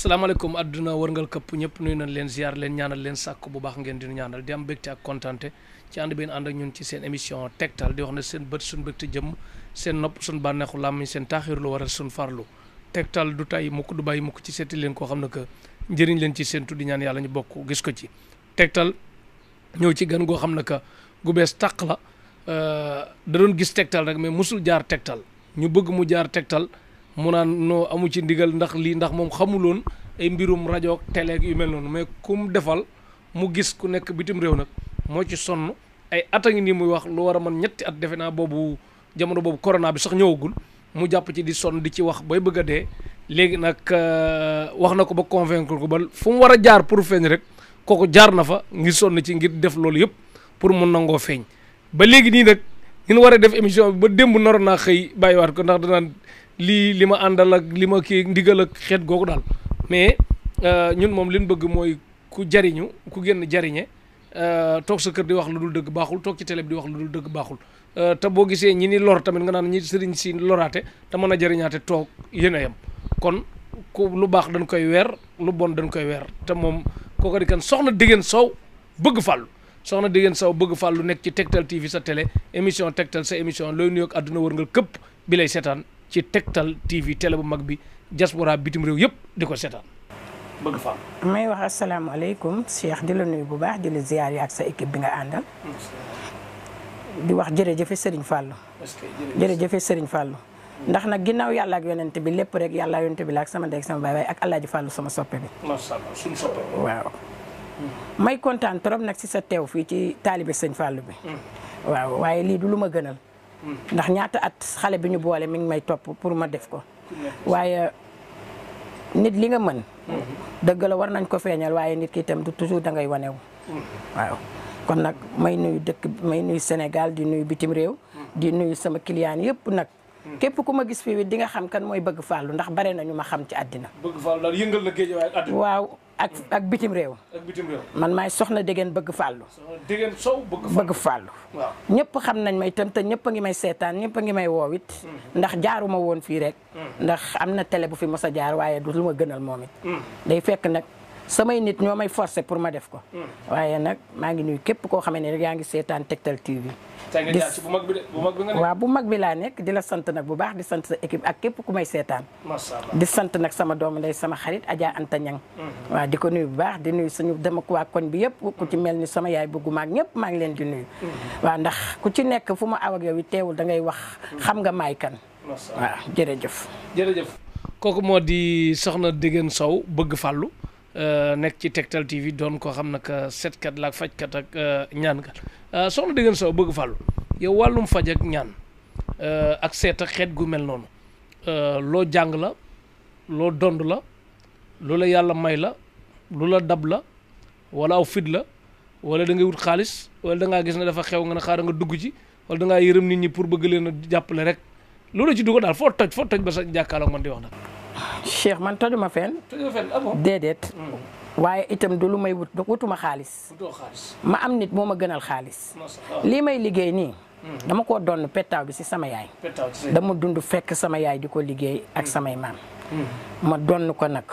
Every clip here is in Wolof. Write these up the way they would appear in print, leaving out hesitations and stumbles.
salaamaaleykum àdduna wërngal këpp ñëpp nuyu nañ leen ziar leen ñaanal leen sàkk bu baax ngeen di ñaanal di am mbégte ak kontante ci ànd benn ànd ak ñun ci seen émission tegtal di wax ne seen bët suñ mbégte jëm seen nopp suñ bànneexu làmmiñ seen taaxiir lu waral suñ farlu tegtal du tay mukk du bàyyi mukk ci seeti leen koo xam ne que njëriñ leen ci seen tuddi ñaan yàlla ñu bokk gis ko ci tegtal ñëw ci gan goo xam ne que gu bees tàq la da doon gis tegtal rek mais musul jaar tegtal ñu bëgg mu jaar tegtal mu naan noo amu ci ndigal ndax lii ndax moom xamuloon ay mbirum rajo télé yu mel noonu mais kum defal mu gis ku nekk bitim réew nag moo ci sonn ay at a ngi nii muy wax lu war a mën ñetti at defe naa boobu jamono boobu corona bi sax ñëwagul mu jàpp ci di sonn di ci wax bay bëgg a dee léegi nag wax na ko ba convaincre ko ba fu mu war a jaar pour feeñ rek kooku jaar na fa ngir sonn ci ngir def loolu yëpp pour mu nangoo feeñ ba léegi nii nag ñu war a def émission bi ba démb naroon naa xëy bàyyiwaat ko ndax danaan li ma àndal ak li ma kii ndigal ak xeet googu daal mais ñun moom li ñu bëgg mooy ku jariñu ku génn jariñe toog sa kër di wax lu dul dëgg baaxul toog ci télé bi di wax lu dul dëgg baaxul te boo gisee ñi ni lor tamit nga naan ñi sëriñ si loraate te mën a jariñaate toog yéen a yem kon ku lu baax dañ koy weer lu bon dañ koy weer te moom kooku di kan soxna Degen Sow bëgg fàllu soxna Degen Sow bëgg fàllu nekk ci Tektal TV sa télé émission Tektal sa émission looy nuyoog àdduna wërngal këpp bi lay seetaan ci Tektal TV télé bu mag bi diaspora bitim réew yëpp di ko seetaan bëgg fàllu may wax asalaamaaleykum Cheikh di la nuyu bu baax di la ziar yi ak sa équipe bi nga àndal di wax jërëjëfe Serigne Fallou jërëjëfe Serigne Fallou ndax nag ginnaaw yàlla ak yonente bi lépp rek yàlla yonente bi la ak sama ndey ak sama baay ak Alaaji Fallou sama soppe bi macha allah suñu soppe waaw may kontaan trop nag si sa teew fii ci taalibe Sëñ Fallou bi waaw waaye lii du lu ma gënal ndax ñaata at xale bi ñu boole mi ngi may topp pour ma def ko waaye nit li nga mën dëgg la war nañ ko feeñal waaye nit ki itam du toujours da ngay wanewu waaw kon nag may nuyu dëkk may nuyu Sénégal di nuyu bitim réew di nuyu sama client yëpp nag képp ku ma gis fii di nga xam kan mooy bëgg fàllu ndax bare na ñu ma xam ci àddina bëgg fàllu daal yëngal na géej waaye àddina waaw ak bitim réew ak bitim réew man maay soxna Degen bëgg fàllu Degen Sow bëgg fàllu waaw ñëpp xam nañ may itam te ñëpp a ngi may seetaan ñëpp a ngi may woowit ndax jaaruma woon fii rek ndax am na télé bu fi mos a jaar waaye du lu ma gënal moom it day fekk nag samay nit ñoo may forcé pour ma def ko waaye nag maa ngi nuyu képp koo xamee ne rek yaa ngi seetaan Tektal TV bu mag bi de bu mag bi nga nekk waaw bu mag bi laa nekk di la sant nag bu baax di sant sa équipe ak képp ku may seetaan macha allah di sant nag sama doomu ndey sama xarit Adja Anta Ñang waaw di ko nuyu bu baax di nuyu suñu dama ko waa koñ bi yëpp ku ci mel ni sama yaay bëggu maag ñëpp maa ngi leen di nuyu waaw ndax ku ci nekk fu ma aw ak yow it teewul da ngay wax xam nga maay kan waaw jërëjëf jërëjëf kooku moo di soxna Degen Sow bëgg fàllu nekk ci Tektal TV doon ko xam nag setkat la ak fajkat ak ñaan kat soxna Degen Sow bëgg fàllu yow wàllum faj ak ñaan ak seet ak xeet gu mel noonu loo jàng la loo dond la lu la yàlla may la lu la dab la wala aw fit la wala da ngay wut xaalis wala da ngaa gis ne dafa xew nga ne xaaral nga dugg ci wala da ngaa yërëm nit ñi pour bëgg leen a jàppale rek loolu ci dugg daal foo toj ba sa jàkkaarloog man di wax nag. Cheikh man tojuma fenn. tojuma fenn ah bon déedéet. waaye itam du lu may wutuma xaalis. ma am nit moo ma gënal xaalis. lii may liggéey nii. dama ko doon pettaaw bi si sama yaay. dama dund fekk sama yaay di ko liggéey ak samay maam. ma donn ko nag.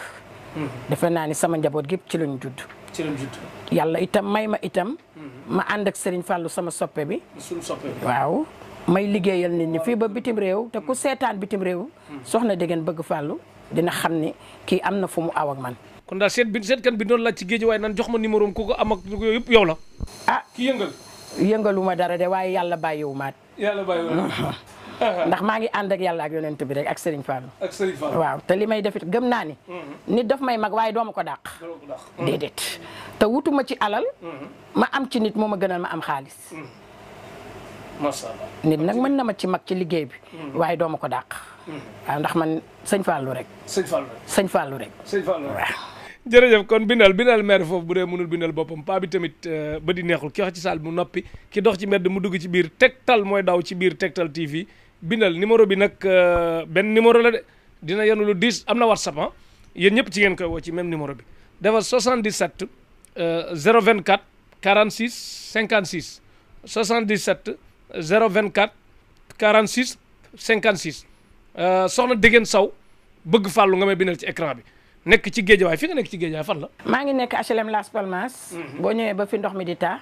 defe naa ni sama njaboot gépp ci lañ judd. yàlla itam may ma itam. ma ànd ak Serigne Fallou sama soppe bi. waaw. may liggéeyal nit ñi fii ba bitim réew te ku seetaan bitim réew soxna Degen bëgg fàllu dina xam ni kii am na fu mu aw ak man. kon daal seet kan bi doon laaj ci géej waaye nan jox ma numéro ku ko am ak yooyu yëpp yow la. ah ki yëngaluma dara de waaye yàlla bàyyiwu maat. yàlla bàyyiwu ndax maa ngi ànd ak yàlla ak yonent bi rek ak Serigne Fallou. ak Serigne Fallou waaw te li may def it gëm naa ni. nit daf may mag waaye doo ma ko dàq. déedéet te wutuma ci alal. ma am ci nit moo ma gënal ma am xaalis. macha allah nit nag mën na ma ci mag ci liggéey bi waaye doo ma ko dàq waaw ndax man sëñ Fallou rek sëñ Fallou rek waaw jërëjëf kon bindal maire foofu bu dee mënul bindal boppam paa bi tamit ba di neexul ki wax ci saal mu noppi ki dox ci mbedd mu dugg ci biir Tektal mooy daw ci biir Tektal TV bindal numéro bi nag benn numéro la de dina yenu lu 10 am na WhatsApp ah yéen ñëpp ci ngeen koy woo ci même numéro bi defal 77 024 46 56 77 024 46 56 soxna Degen Sow bëgg fàllu nga may bindal ci écran bi nekk ci Géejawaay fi nga nekk ci Géejawaay fan la. maa ngi nekk HLM Las Palmas. boo ñëwee ba fi ndox mi di taa.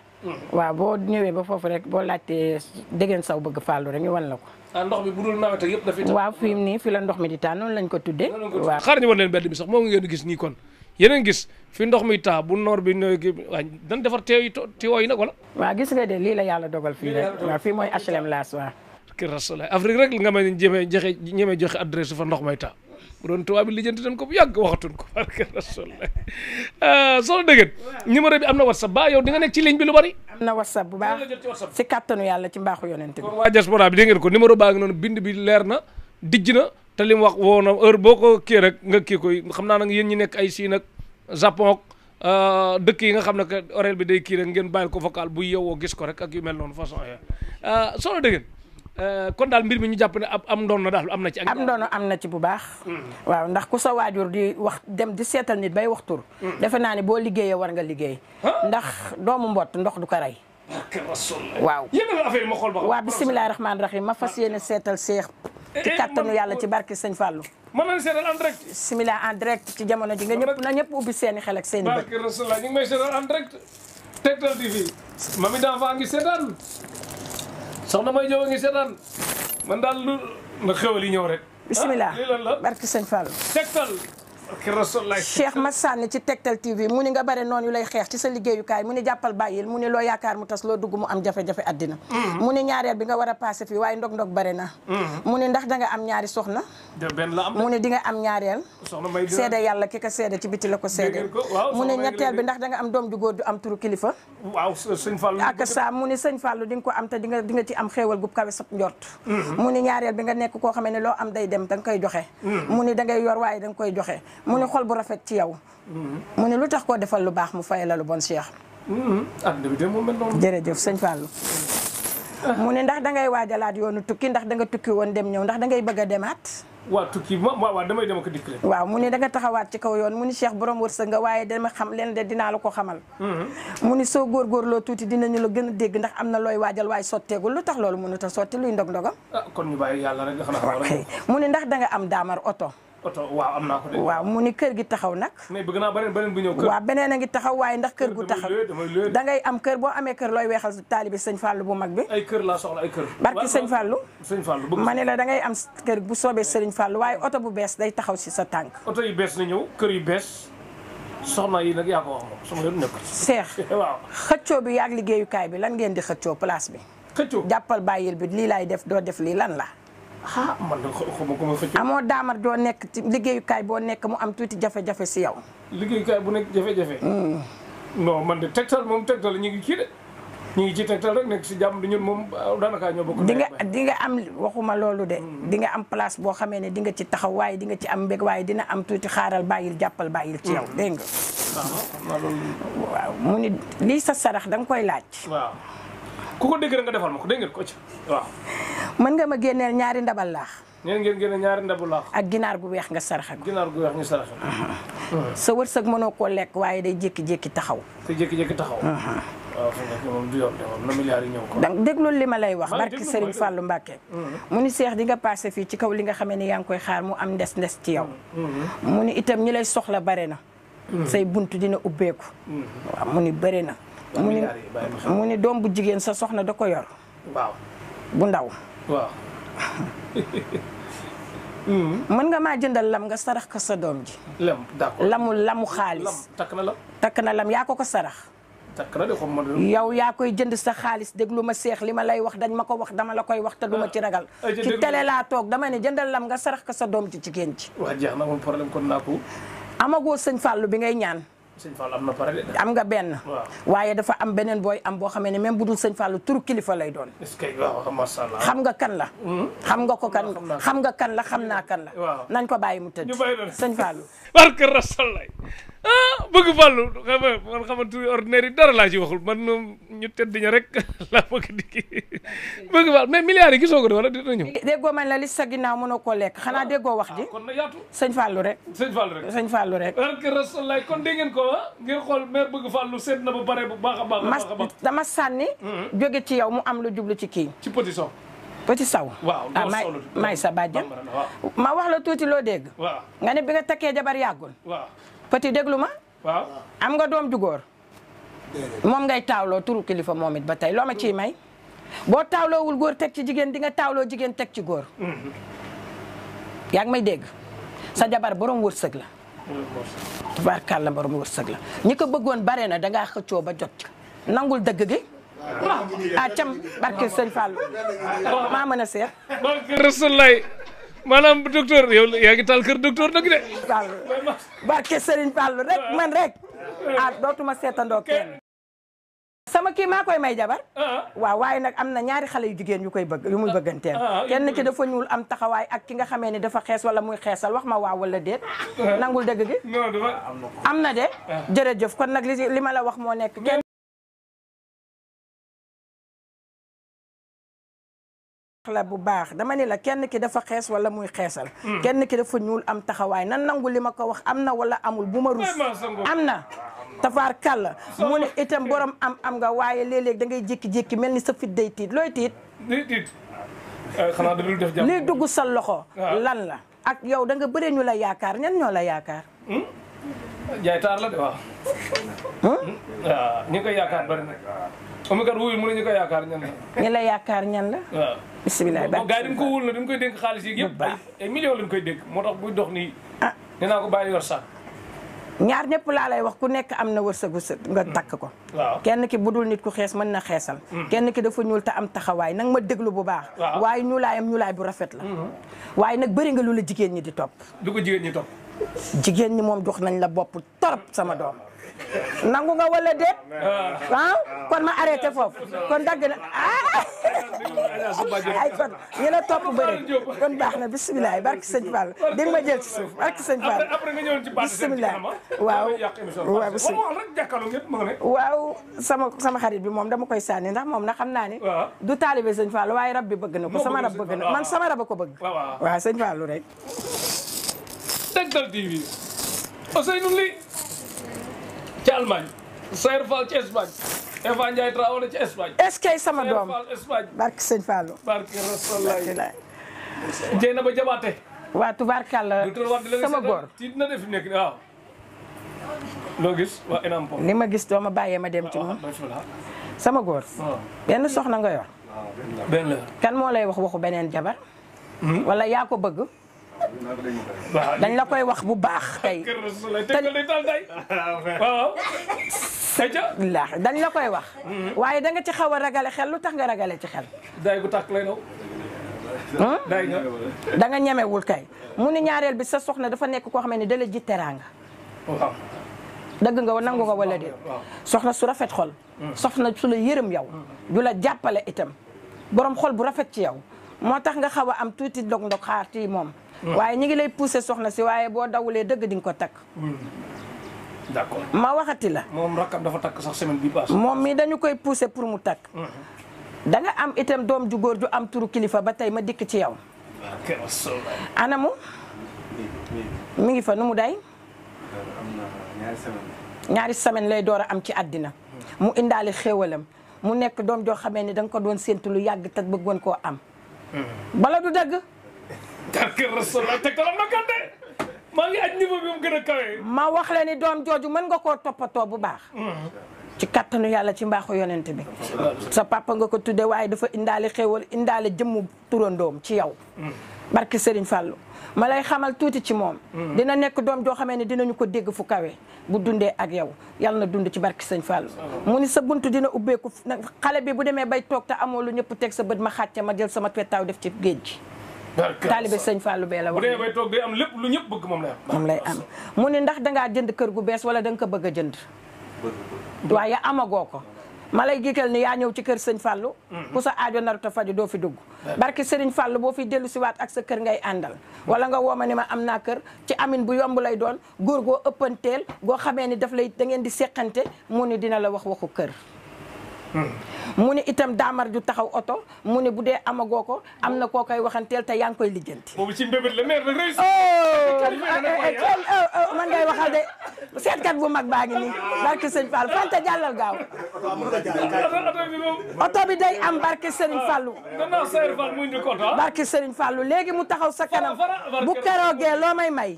waaw boo ñëwee ba foofu rek boo laajtee dégeen saw bëgg fàllu rek ñu wan la ko. ndox mi bu dul nawet ak yëpp dafay taa. waaw fii nii fi la ndox mi di taa noonu lañ ko tuddee. waaw xaar ñu wan leen mbedd bi sax moom ngeen gis nii kon yeneen gis fi ndox mi taa bu noor bi waaw dañ defar teewoo yi nag wala. waaw gis nga de lii la yàlla dogal fii rek waaw fii mooy HLM Las waaw. kër Rasoulaay Afrique rek nga may ñeme joxe adresse fa ndox may taa bu doon tubaab bi lijjanti nañ ko bu yàgg waxatuñ ko barke Rasoulaay soo dëgg numéro bi am na WhatsApp ba yow di nga nekk ci ligne bi lu bari. am na WhatsApp bu baax si kattanu yàlla ci mbaaxu yonent bi. kon waa diaspora bi dégg ngeen ko numéro baa ngi noonu bind bi leer na dijj na te li mu wax woo na heure boo ko kii rek nga kii koy xam naa nag yéen ñi nekk ay Chine ak Japon dëkk yi nga xam ne que oreille bi day kii rek ngeen bàyyil ko vocal bu yeewoo gis ko rek ak yu mel noonu façon yooyu soo dëgg kon daal mbir mi ñu jàpp ne am ndoon na daal am na ci. am ndoon am na ci bu baax. waaw ndax ku sa waajur di wax dem di seetal nit bay wax tur. defe naa ne boo liggéeyee war nga liggéey. ndax doomu mbott ndox du ko rey. waaw. yéen affaire yi ma xool ba. waaw bisimilah rahmaani rahiim ma fas yéene seetal seex. ci kattanu yàlla ci barke Sëñ Fallou. mën nañu seetal en direct. bisimilah en direct ci jamono ji nga ñëpp na ñëpp ubbi seeni xel ak seeni bët. barke Rasulullah ñu ngi may seetal en direct. Tektal TV. Mamy d'enfant ngi seetaan. soxna may jow a ngi seetaan man daal lu na xewal yi ñëw rek. bisimilah lii lan la barke Sëñ Fallou. Tektal. Cheikh ma sànni ci Tektal TV mu ni nga bare noonu yu lay xeex ci sa liggéeyukaay mu ni jàppal bàyyil mu ni loo yaakaar mu tas loo dugg mu am jafe-jafe àddina mu ni ñaareel bi nga war a passé fii waaye ndog-ndog bare na mu ni ndax da nga am ñaari soxna benn la am mu ni di nga am ñaareel seede yàlla ki ko seede ci biti la ko seede mu ni ñetteel bi ndax da nga am doom ju góor du am turu kilifa waaw sëñ Fallou ak sa mu ni sëñ Fallou di nga ko am te di nga ci am xéewal gu kawe sa njort mu ni ñaareel bi nga nekk koo xamee ne loo am day dem da nga koy joxe mu ni da ngay yor waaye da nga koy joxe mu ni xol bu rafet ci yow mu ni lu tax koo defal lu baax mu fay la lu bon Cheikh jërëjëf sëñ Fallou mu ni ndax da ngay waajalaat yoonu tukki ndax da nga tukki woon dem ñëw ndax da ngay bëgg a demaat waaw tukki waaw damay dem ko dikk rek waaw mu ni da nga taxawaat ci kaw yoon mu ni Cheikh borom wërsëg nga waaye dama xam leen de dinaa la ko xamal mu ni soo góorgóorloo tuuti dinañu la gën a dégg ndax am na looy waajal waaye sotteegul lu tax loolu mënut a sotti luy ndog-ndogam kon ñu bàyyi yàlla rek nga xam mu ni ndax da nga am daamar oto waaw am naa ko de waaw mu ni kër gi taxaw nag mais bëgg naa beneen bu ñëw kër waaw beneen a ngi taxaw waaye ndax kër gu taxaw da ngay am kër boo amee kër looy weexal taalibi sëñ Fallou bu mag bi ay kër laa soxla ay kër barki sëñ Fallou bëgg ma ne la da ngay am kër bu soobee sëriñ Fallou waaye oto bu bees day taxaw si sa tànk oto yu bees na ñëw kër yu bees soxna yi nag yaa ko wax moom sama yoon nekk Seex waaw xëccoo bi yaag liggéeyukaay bi lan ngeen di xëccoo place bi xëccoo jàppal bàyyil bi lii laay def doo def lii lan la man de xuma ko ma xëccoo amoo daamar doo nekk ci liggéeyukaay boo nekk mu am tuuti jafe-jafe si yow liggéeyukaay bu nekk jafe-jafe non man de Tektal moom Tektal ñu ngi kii de ñu ngi ci Tektal rek nekk si jàmm di ñun moom daanaka ñoo bokk di nga am waxuma loolu de di nga am place boo xamee ne di nga ci taxaw waaye di nga ci am mbég waaye dina am tuuti xaaral bàyyil jàppal bàyyil ci yow dégg nga waaw mu ni lii sa sarax da nga koy laaj waaw ku ko dégg rek nga defal ma ko dégg ngeen ko ci waaw mën nga ma génneel ñaari ndabal laax ngeen génne ñaari ndabu laax ak ginaar gu weex nga saraxe ko ginaar gu weex ñu saraxe sa wërsëg mënoo koo lekk waaye day jékki-jékki taxaw te jékki-jékki taxaw waaw fu nekk moom du yoon de moom na milliards yi ñëw ko donc déglul li ma lay wax barki Serigne Fallou Mbacké mu ni Seex di nga passé fii ci kaw li nga xamee ne yaa ngi koy xaar mu am ndes ci yow mu ni itam ñi lay soxla bare na say buntu dina ubbeeku waaw mu ni bëri na mu ni doom bu jigéen sa soxna da ko yor waaw bu ndaw waaw mën nga maa jëndal lam nga sarax ko sa doom ji lam d'accord lamu xaalis takk na lam yaa ko sarax takk na de xam ma yow yaa koy jënd sa xaalis déglu ma Seex li ma lay wax dañ ma ko wax dama la koy wax te duma ci ragal ci télé laa toog dama ne jëndal lam nga sarax ko sa doom ji jigéen ji wax jeex na moom problème kon naa ko amagoo sëñ Fallou bi ngay ñaan sëñ Fallou am na pare de am nga benn waaye dafa am beneen booy am boo xamee ne même bu dul sëñ Fallou turu kilifa lay doon est-ce que waaw masha Allah xam nga kan la xam nga ko kan xam nga kan la xam naa kan la nañ ko bàyyi mu tëdd sëñ Fallou barke Rasulullah bëgg Fallou man xama turi ordinaire yi dara laa ci waxul man moom ñu tedd ña rek laa bëgg di bëgg Fallou mais milliards yi gisoo ko de wala dina ñëw déggoo man la li sa ginnaaw mënoo koo lekk xanaa déggoo wax ji kon na yaatu sëñ Fallou rek sëñ Fallou rek barke Rasulullah kon dégg ngeen ko ngeen xool maire bëgg Fallou seet na ba pare bu baax a baax dama sànni jóge ci yow mu am lu jublu ci kii ci pétition Petit Saw. waaw may sa bàjjan. ma wax la tuuti loo dégg. waaw nga ne bi nga takkee jabar yàggul. waaw Petit déglu ma. waaw am nga doom ju góor. moom ngay taawloo turu kilifa moom it ba tey loo ma ciy may. boo taawloowul góor teg ci jigéen di nga taawloo jigéen teg ci góor. yaa ngi may dégg. sa jabar borom wërsëg la. tubaarkàlla borom wërsëg la ñi ko bëggoon bare na dangaa xëccoo ba jot nangul dëgg gi. cam barke sëñ Fallou maa mën a seet. barke Rasulaay maanaam docteur yow yaa ngi taal kër docteur dëgg de. barke Sëriñ Fallou rek man rek dootuma seetandoo kenn. sama kii maa koy may jabar. waaw waaye nag am na ñaari xale yu jigéen yu koy bëgg yu muy bëgganteel. kenn ki dafa ñuul am taxawaay ak ki nga xamee ni dafa xees wala muy xeesal wax ma waaw wala déet. nangul dëgg gi. am na de. jërëjëf kon nag li ma la wax moo nekk kenn. la bu baax dama ni la kenn ki dafa xees wala muy xeesal. kenn ki dafa ñuul am taxawaay nan nangu li ma ko wax am na wala amul bu ma rus. am na. tafaar kàlla mu ne itam borom am nga waaye léeg-léeg da ngay jékki-jékki mel ni sa fit day tiit looy tiit. xanaa da dul def jàmm. liy dugg sa loxo. lan la ak yow da nga bëre ñu la yaakaar ñan ñoo la yaakaar. jaay taar la de waaw. waaw ñi koy yaakaar bari na. comme kat wuyul mu ne ñi koy yaakaar ñan la. ñi la yaakaar ñan la. waaw. bisimilah ba gars yi dañ ko wul na dañ koy dénk xaalis yi yëpp ay millions lañ koy dénk moo tax buy dox nii. nee naa ko bàyyi yor sax. ñaar ñëpp laa lay wax ku nekk am na wërsëg nga takk ko. kenn ki budul nit ku xees mën na xeesal. kenn ki dafa ñuul te am taxawaay nag ma déglu bu baax. waaye ñuulaayam ñuulaay bu rafet la. waaye nag bëri nga lu la jigéen ñi di topp. du ko jigéen ñi topp. jigéen ñi moom jox nañ la bopp torop sama doom. nangu nga wala déet. waaw kon ma arrêté foofu kon dagg na ay kon ñu la topp bëri kon baax na bisimilah barki sëñ Fall di nga ma jël ci suuf barki sëñ Fall. après nga ñëwoon ci bisimilah waaw waaw bisimilah waaw sama xarit bi moom dama koy sànni ndax moom na xam naa ni. du taalibe sëñ Fall waaye rab bi bëgg na ko sama rab bëgg na man sama rab a ko bëgg. waaw sëñ Fall rek. Tektal TV Ousseynou Ly ci Allemagne Sayer Fall ci Espagne Eva Ndiaye Traoré ci Espagne. est-ce que sama doom Sayer Fall Espagne. barke sëñ Fallou. barke Rasulaay. Jeena ba jabaate. waa tubaarkàlla sama góor. tiit na def nekk waaw. loo gis waa Enam Po. li ma gis doo ma bàyyee ma dem ci moom. sama góor. benn soxna nga yor. benn. kan moo lay wax waxu beneen jabar. wala yaa ko bëgg. dañ la koy wax bu baax tey. dañ la koy wax. waaye da nga ci xaw a ragale xel lu tax nga ragale ci xel. day gu tàkk lay daw. da nga ñemewul kay. mu ni ñaareel bi sa soxna dafa nekk koo xam ne da la ji teraanga. dëgg nga nangu nga wala déet. soxna su rafet xol. soxna su la yërëm yow. du la jàppale itam. borom xol bu rafet ci yow. moo tax nga xaw a am tuuti ndog-ndog xaar ci moom. waaye ñu ngi lay poussé soxna si waaye boo dawulee dëgg di nga ko takk. d'accord ma waxati la. moom rakkam dafa takk sax semaine bi passé. moom mi dañu koy poussé pour mu takk. da nga am itam doom ju góor ju am turu kilifa ba tey ma dikk ci yow. anamu. mi ngi fa nu mu day. ñaari semaine lay door a am ci àddina. mu indaale xéewalam mu nekk doom joo xamee ni da nga ko doon séntu lu yàgg te bëggoon koo am. bala du dëgg. maa ngi aj niveau bi mu gën a kawe. ma wax la ni doom jooju mën nga koo toppatoo bu baax. ci kattanu yàlla ci mbaaxu yonent bi. sa papa nga ko tudde waaye dafa indaale xéewal indaale jëmmu turandoom ci yow. barki Serigne Fallou ma lay xamal tuuti ci moom. dina nekk doom joo xamee ne dinañu ko dégg fu kawe bu dundee ak yow yàlla na dund ci barki Serigne Fallou. mu ni sa buntu dina ubbeeku xale bi bu demee bay toog te amoo lu ñëpp teg sa bët ma xàcce ma jël sama pettaaw def ci géej gi. taalibe sëñ Fallou bee la wax. bu dee bay toog day am lépp lu ñëpp bëgg moom lay am. moom lay am mu ni ndax dangaa jënd kër gu bees wala da nga ko bëgg a jënd. waaye amagoo ko. ma lay giital ni yaa ñëw ci kër sëñ Fallou. ku sa aajo naruta faju doo fi dugg. barki Serigne Fallou boo fi dellu siwaat ak sa kër ngay àndal. wala nga woo ma ni ma am naa kër ci amin bu yomb lay doon góor goo ëppanteel goo xamee ni daf lay da ngeen di seqante mu ni dina la wax waxu kër. mu ni itam daamar ju taxaw oto mu ni bu dee amagoo ko am na koo koy waxanteel te yaa ngi koy lijjanti. boobu ci mbébét la meer la réussir. man ngay waxal de seetkat bu mag baa ngi nii barke sëñ Fall Fanta jàllal gaaw oto bi day am barke Serigne Fallou barke Serigne Fallou léegi mu taxaw sa kanam bu keroogee loo may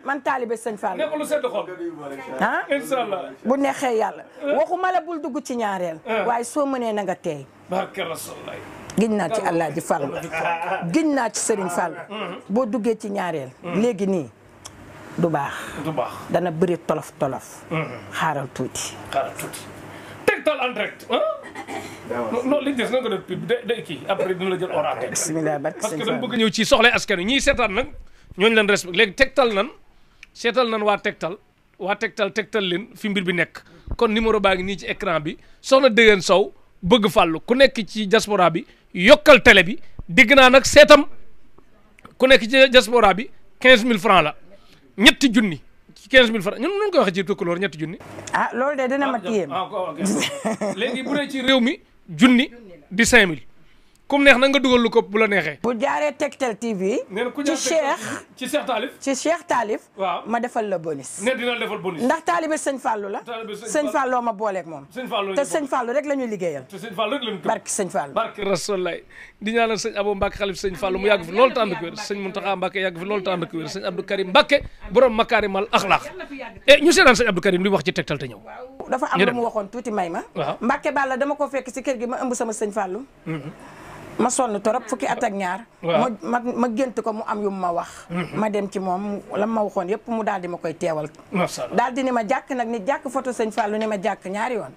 man taalibe sëñ Fallou ah bu neexee yàlla waxuma la bul dugg ci ñaareel waaye soo mënee na nga teey giñ naa ci Allah ji Fall giñ naa ci Serigne Fall boo duggee ci ñaareel léegi nii du baax dana bëri tolof xaaral tuuti Tektal en direct non li des na nga def pub de kii après dina la jël hors antenne bismillah barke parce que dama bëgg ñëw ci soxlay askan wi ñiy seetaan nag ñooñu leen respect léegi Tektal nan seetal nan waa Tektal leen fi mbir bi nekk kon numéro baa ngi nii ci écran bi soxna Degen Sow bëgg fàllu ku nekk ci diaspora bi yokkal télé bi dégg naa nag seetam ku nekk ci diaspora bi 15000 francs la ñetti junni ci 15000 francs ñun nu koy waxee ci tukkuloor ñetti junni. ah loolu de dina ma téye. léegi bu dee ci réew mi junni di 5000 comme neex na nga dugal lu ko bu la neexee. bu jaaree Tektal TV. ci Cheikh Talif. waaw ma defal la bonus. ne dina defal bonus. ndax taalibe sëñ Fallou la. sëñ Fallou ma booleeg moom. te sëñ Fallou rek la ñuy liggéeyal. te sëñ Fallou rek la ñu barke sëñ Fallou. barke Rasulullah di ñaanal sëñ Abo Mbacke xalif sëñ Fallou mu yàgg fi loolu tànd ak wér sëñ Mountakha Mbacke yàgg fi loolu tànd ak wér sëñ Abdou Karim Mbacke borom makaarimal axlaax ñu seetaan sëñ Abdou Karim li wax ci Tektal te ñëw. dafa am lu mu waxoon tuuti may ma. waaw Mbacke Balla dama ko fekk si kër gi ma ëmb sama sëñ Fallou ma sonn torop fukki at ak ñaar. ma gént ko mu am yu ma wax. ma dem ci moom la ma waxoon yëpp mu daal di ma koy teewal. daal di ni ma jàkk nag ni jàkk photo sëñ Fallou ni ma jàkk ñaari yoon.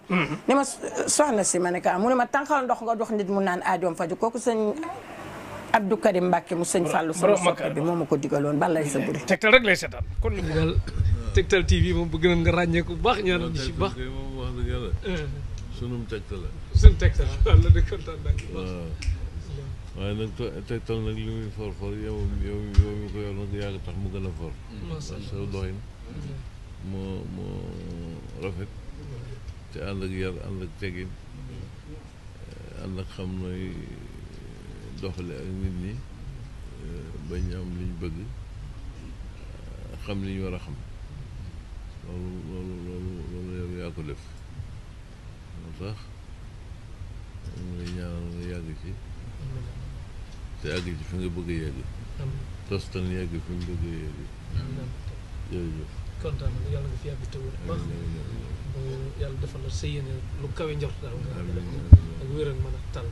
ni ma soxna si ma ne ka mu ne ma tànqal ndox nga jox nit mu naan aajoom faju kooku sëñ Abdou Karim Mbacke mu sëñ Fallou sama soppe bi moo ma ko digaloon balay sa buri. Tektal rek lay seetaan kon ñu daal Tektal TV moom bëgg nañ nga ràññee ko bu baax ñaanal ñu si baax. wax dëgg yàlla sunum Tektal la. suñu Tektal la di kontaan naa waaye nag Tektal nag li muy for yow mi ko yor nag yàgg tax mu gën a for. parce que doxin moo rafet te ànd ak yar ànd ak tegin ànd ak xam nooy doxale ak nit ñi bañ am liñ bëgg xam liñ war a xam loolu yow yaa ko def moo tax mu lay ñaanal nga yàgg ci te àgg ci fi nga bëgg a yegg tostan yegg fi nga bëgg a yegg jërëjëf kontaan na yàlla nga fi yàgg tawul baax yàlla defal la sa yéene lu kawe njort daal ak wér ak mën a tal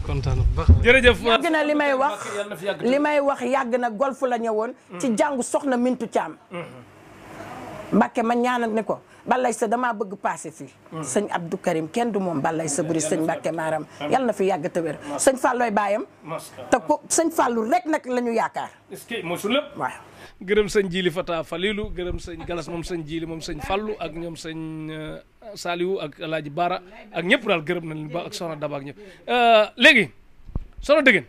kontaan bu baax jërëjëf yàgg na li may wax yàgg na golf la ñëwoon ci jàngu soxna Mintu Caam Mbacke ma ñaanal ne ko balay sa damaa bëgg passé fii sëñ Abdou Karim kenn du moom balay sa buri sëñ Mbacke maaram yàlla na fi yàgg te wér sëñ Fallooy baayam te ko sëñ Fallou rek nag la ñu yaakaar est-ce que moo su lépp waaw gërëm sëñ Jili Fata Falilou gërëm sëñ Galas moom sëñ Jili moom sëñ Fallou ak ñoom sëñ Saliou ak Alaaji Baara ak ñëpp daal gërëm nañ ba ak soxna Daba ak ñëpp léegi soxna Degen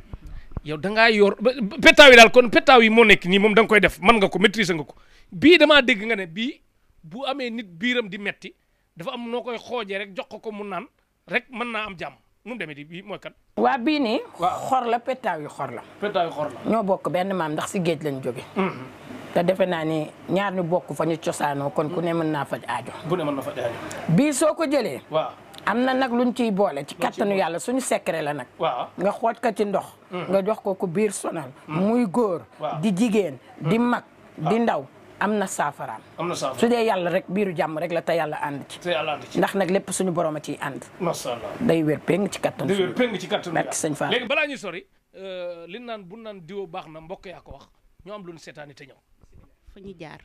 yow da ngaa yor pétaaw yi daal kon pétaaw yi moo nekk nii moom da nga koy def mën nga ko maîtriser nga ko bii damaa dégg nga ne bii bu amee nit biiram di metti dafa am noo koy xoojee rek jox ko mu naan rek mën naa am jàmm nu mu demee di bii mooy kan waa bii nii xor la pétaaw yi xor la pétaaw yi xor la ñoo bokk benn maam ndax si géej lañ jóge te defe naa ni ñaar ñu bokk fa ñu cosaanoo kon ku ne mën naa faj aajo bu ne mën na faj aajo bii soo ko jëlee waaw am na nag luñ ciy boole ci kattanu yàlla suñu secret la nag waaw nga xooj ko ci ndox nga jox ko ku biir sonal muy góor di jigéen di mag di ndaw am na saafaraam su dee yàlla rek biiru jàmm rek la te yàlla ànd ci ndax nag lépp suñu borom a ciy ànd macha allah day wér péng ci kattanu day wér péng ci kattanu merci sëñ Fall léegi balaa ñuy sori li naan bu naan diwo baax na mbokk yaa ko wax ñoo am lu ñu seetaani te ñëw fa ñu jaar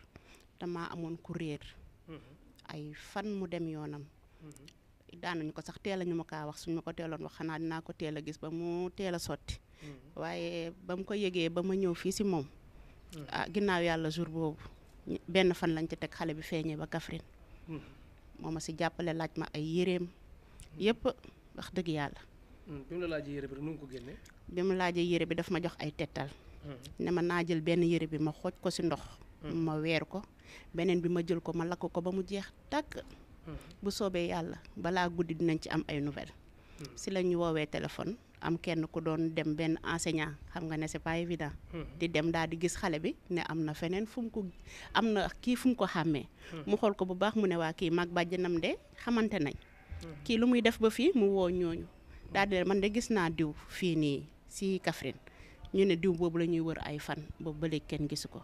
dama amoon ku réer ay fan mu dem yoonam daanuñu ko sax teel a ñu ma kaa wax suñu ma ko teeloon wax xanaa dinaa ko teel a gis ba mu teel a sotti waaye ba mu ko yëgee ba ma ñëw fii si moom ginnaaw yàlla jour boobu benn fan lañ ci teg xale bi feeñee ba Kaffrine moo ma si jàppale laaj ma ay yéreem yëpp wax dëgg yàlla bi mu la laajee yére bi nu mu ko génnee bi mu laajee yére bi daf ma jox ay tettal ne ma naa jël benn yére bi ma xooj ko si ndox ma weer ko beneen bi ma jël ko ma lakk ko ba mu jeex tàkk bu soobee yàlla balaa guddi dinañ ci am ay nouvelles si la ñu woowee téléphone am kenn ku doon dem benn enseignant xam nga ne c'est pas évident di dem daal di gis xale bi ne am na feneen fu mu ko am na kii fu mu ko xàmmee mu xool ko bu baax mu ne waa kii mag bàjjanam de xamante nañ kii lu muy def ba fii mu woo ñooñu daal di man de gis naa diw fii nii si Kaffrine ñu ne diw boobu la ñuy wër ay fan boobu ba léegi kenn gisu ko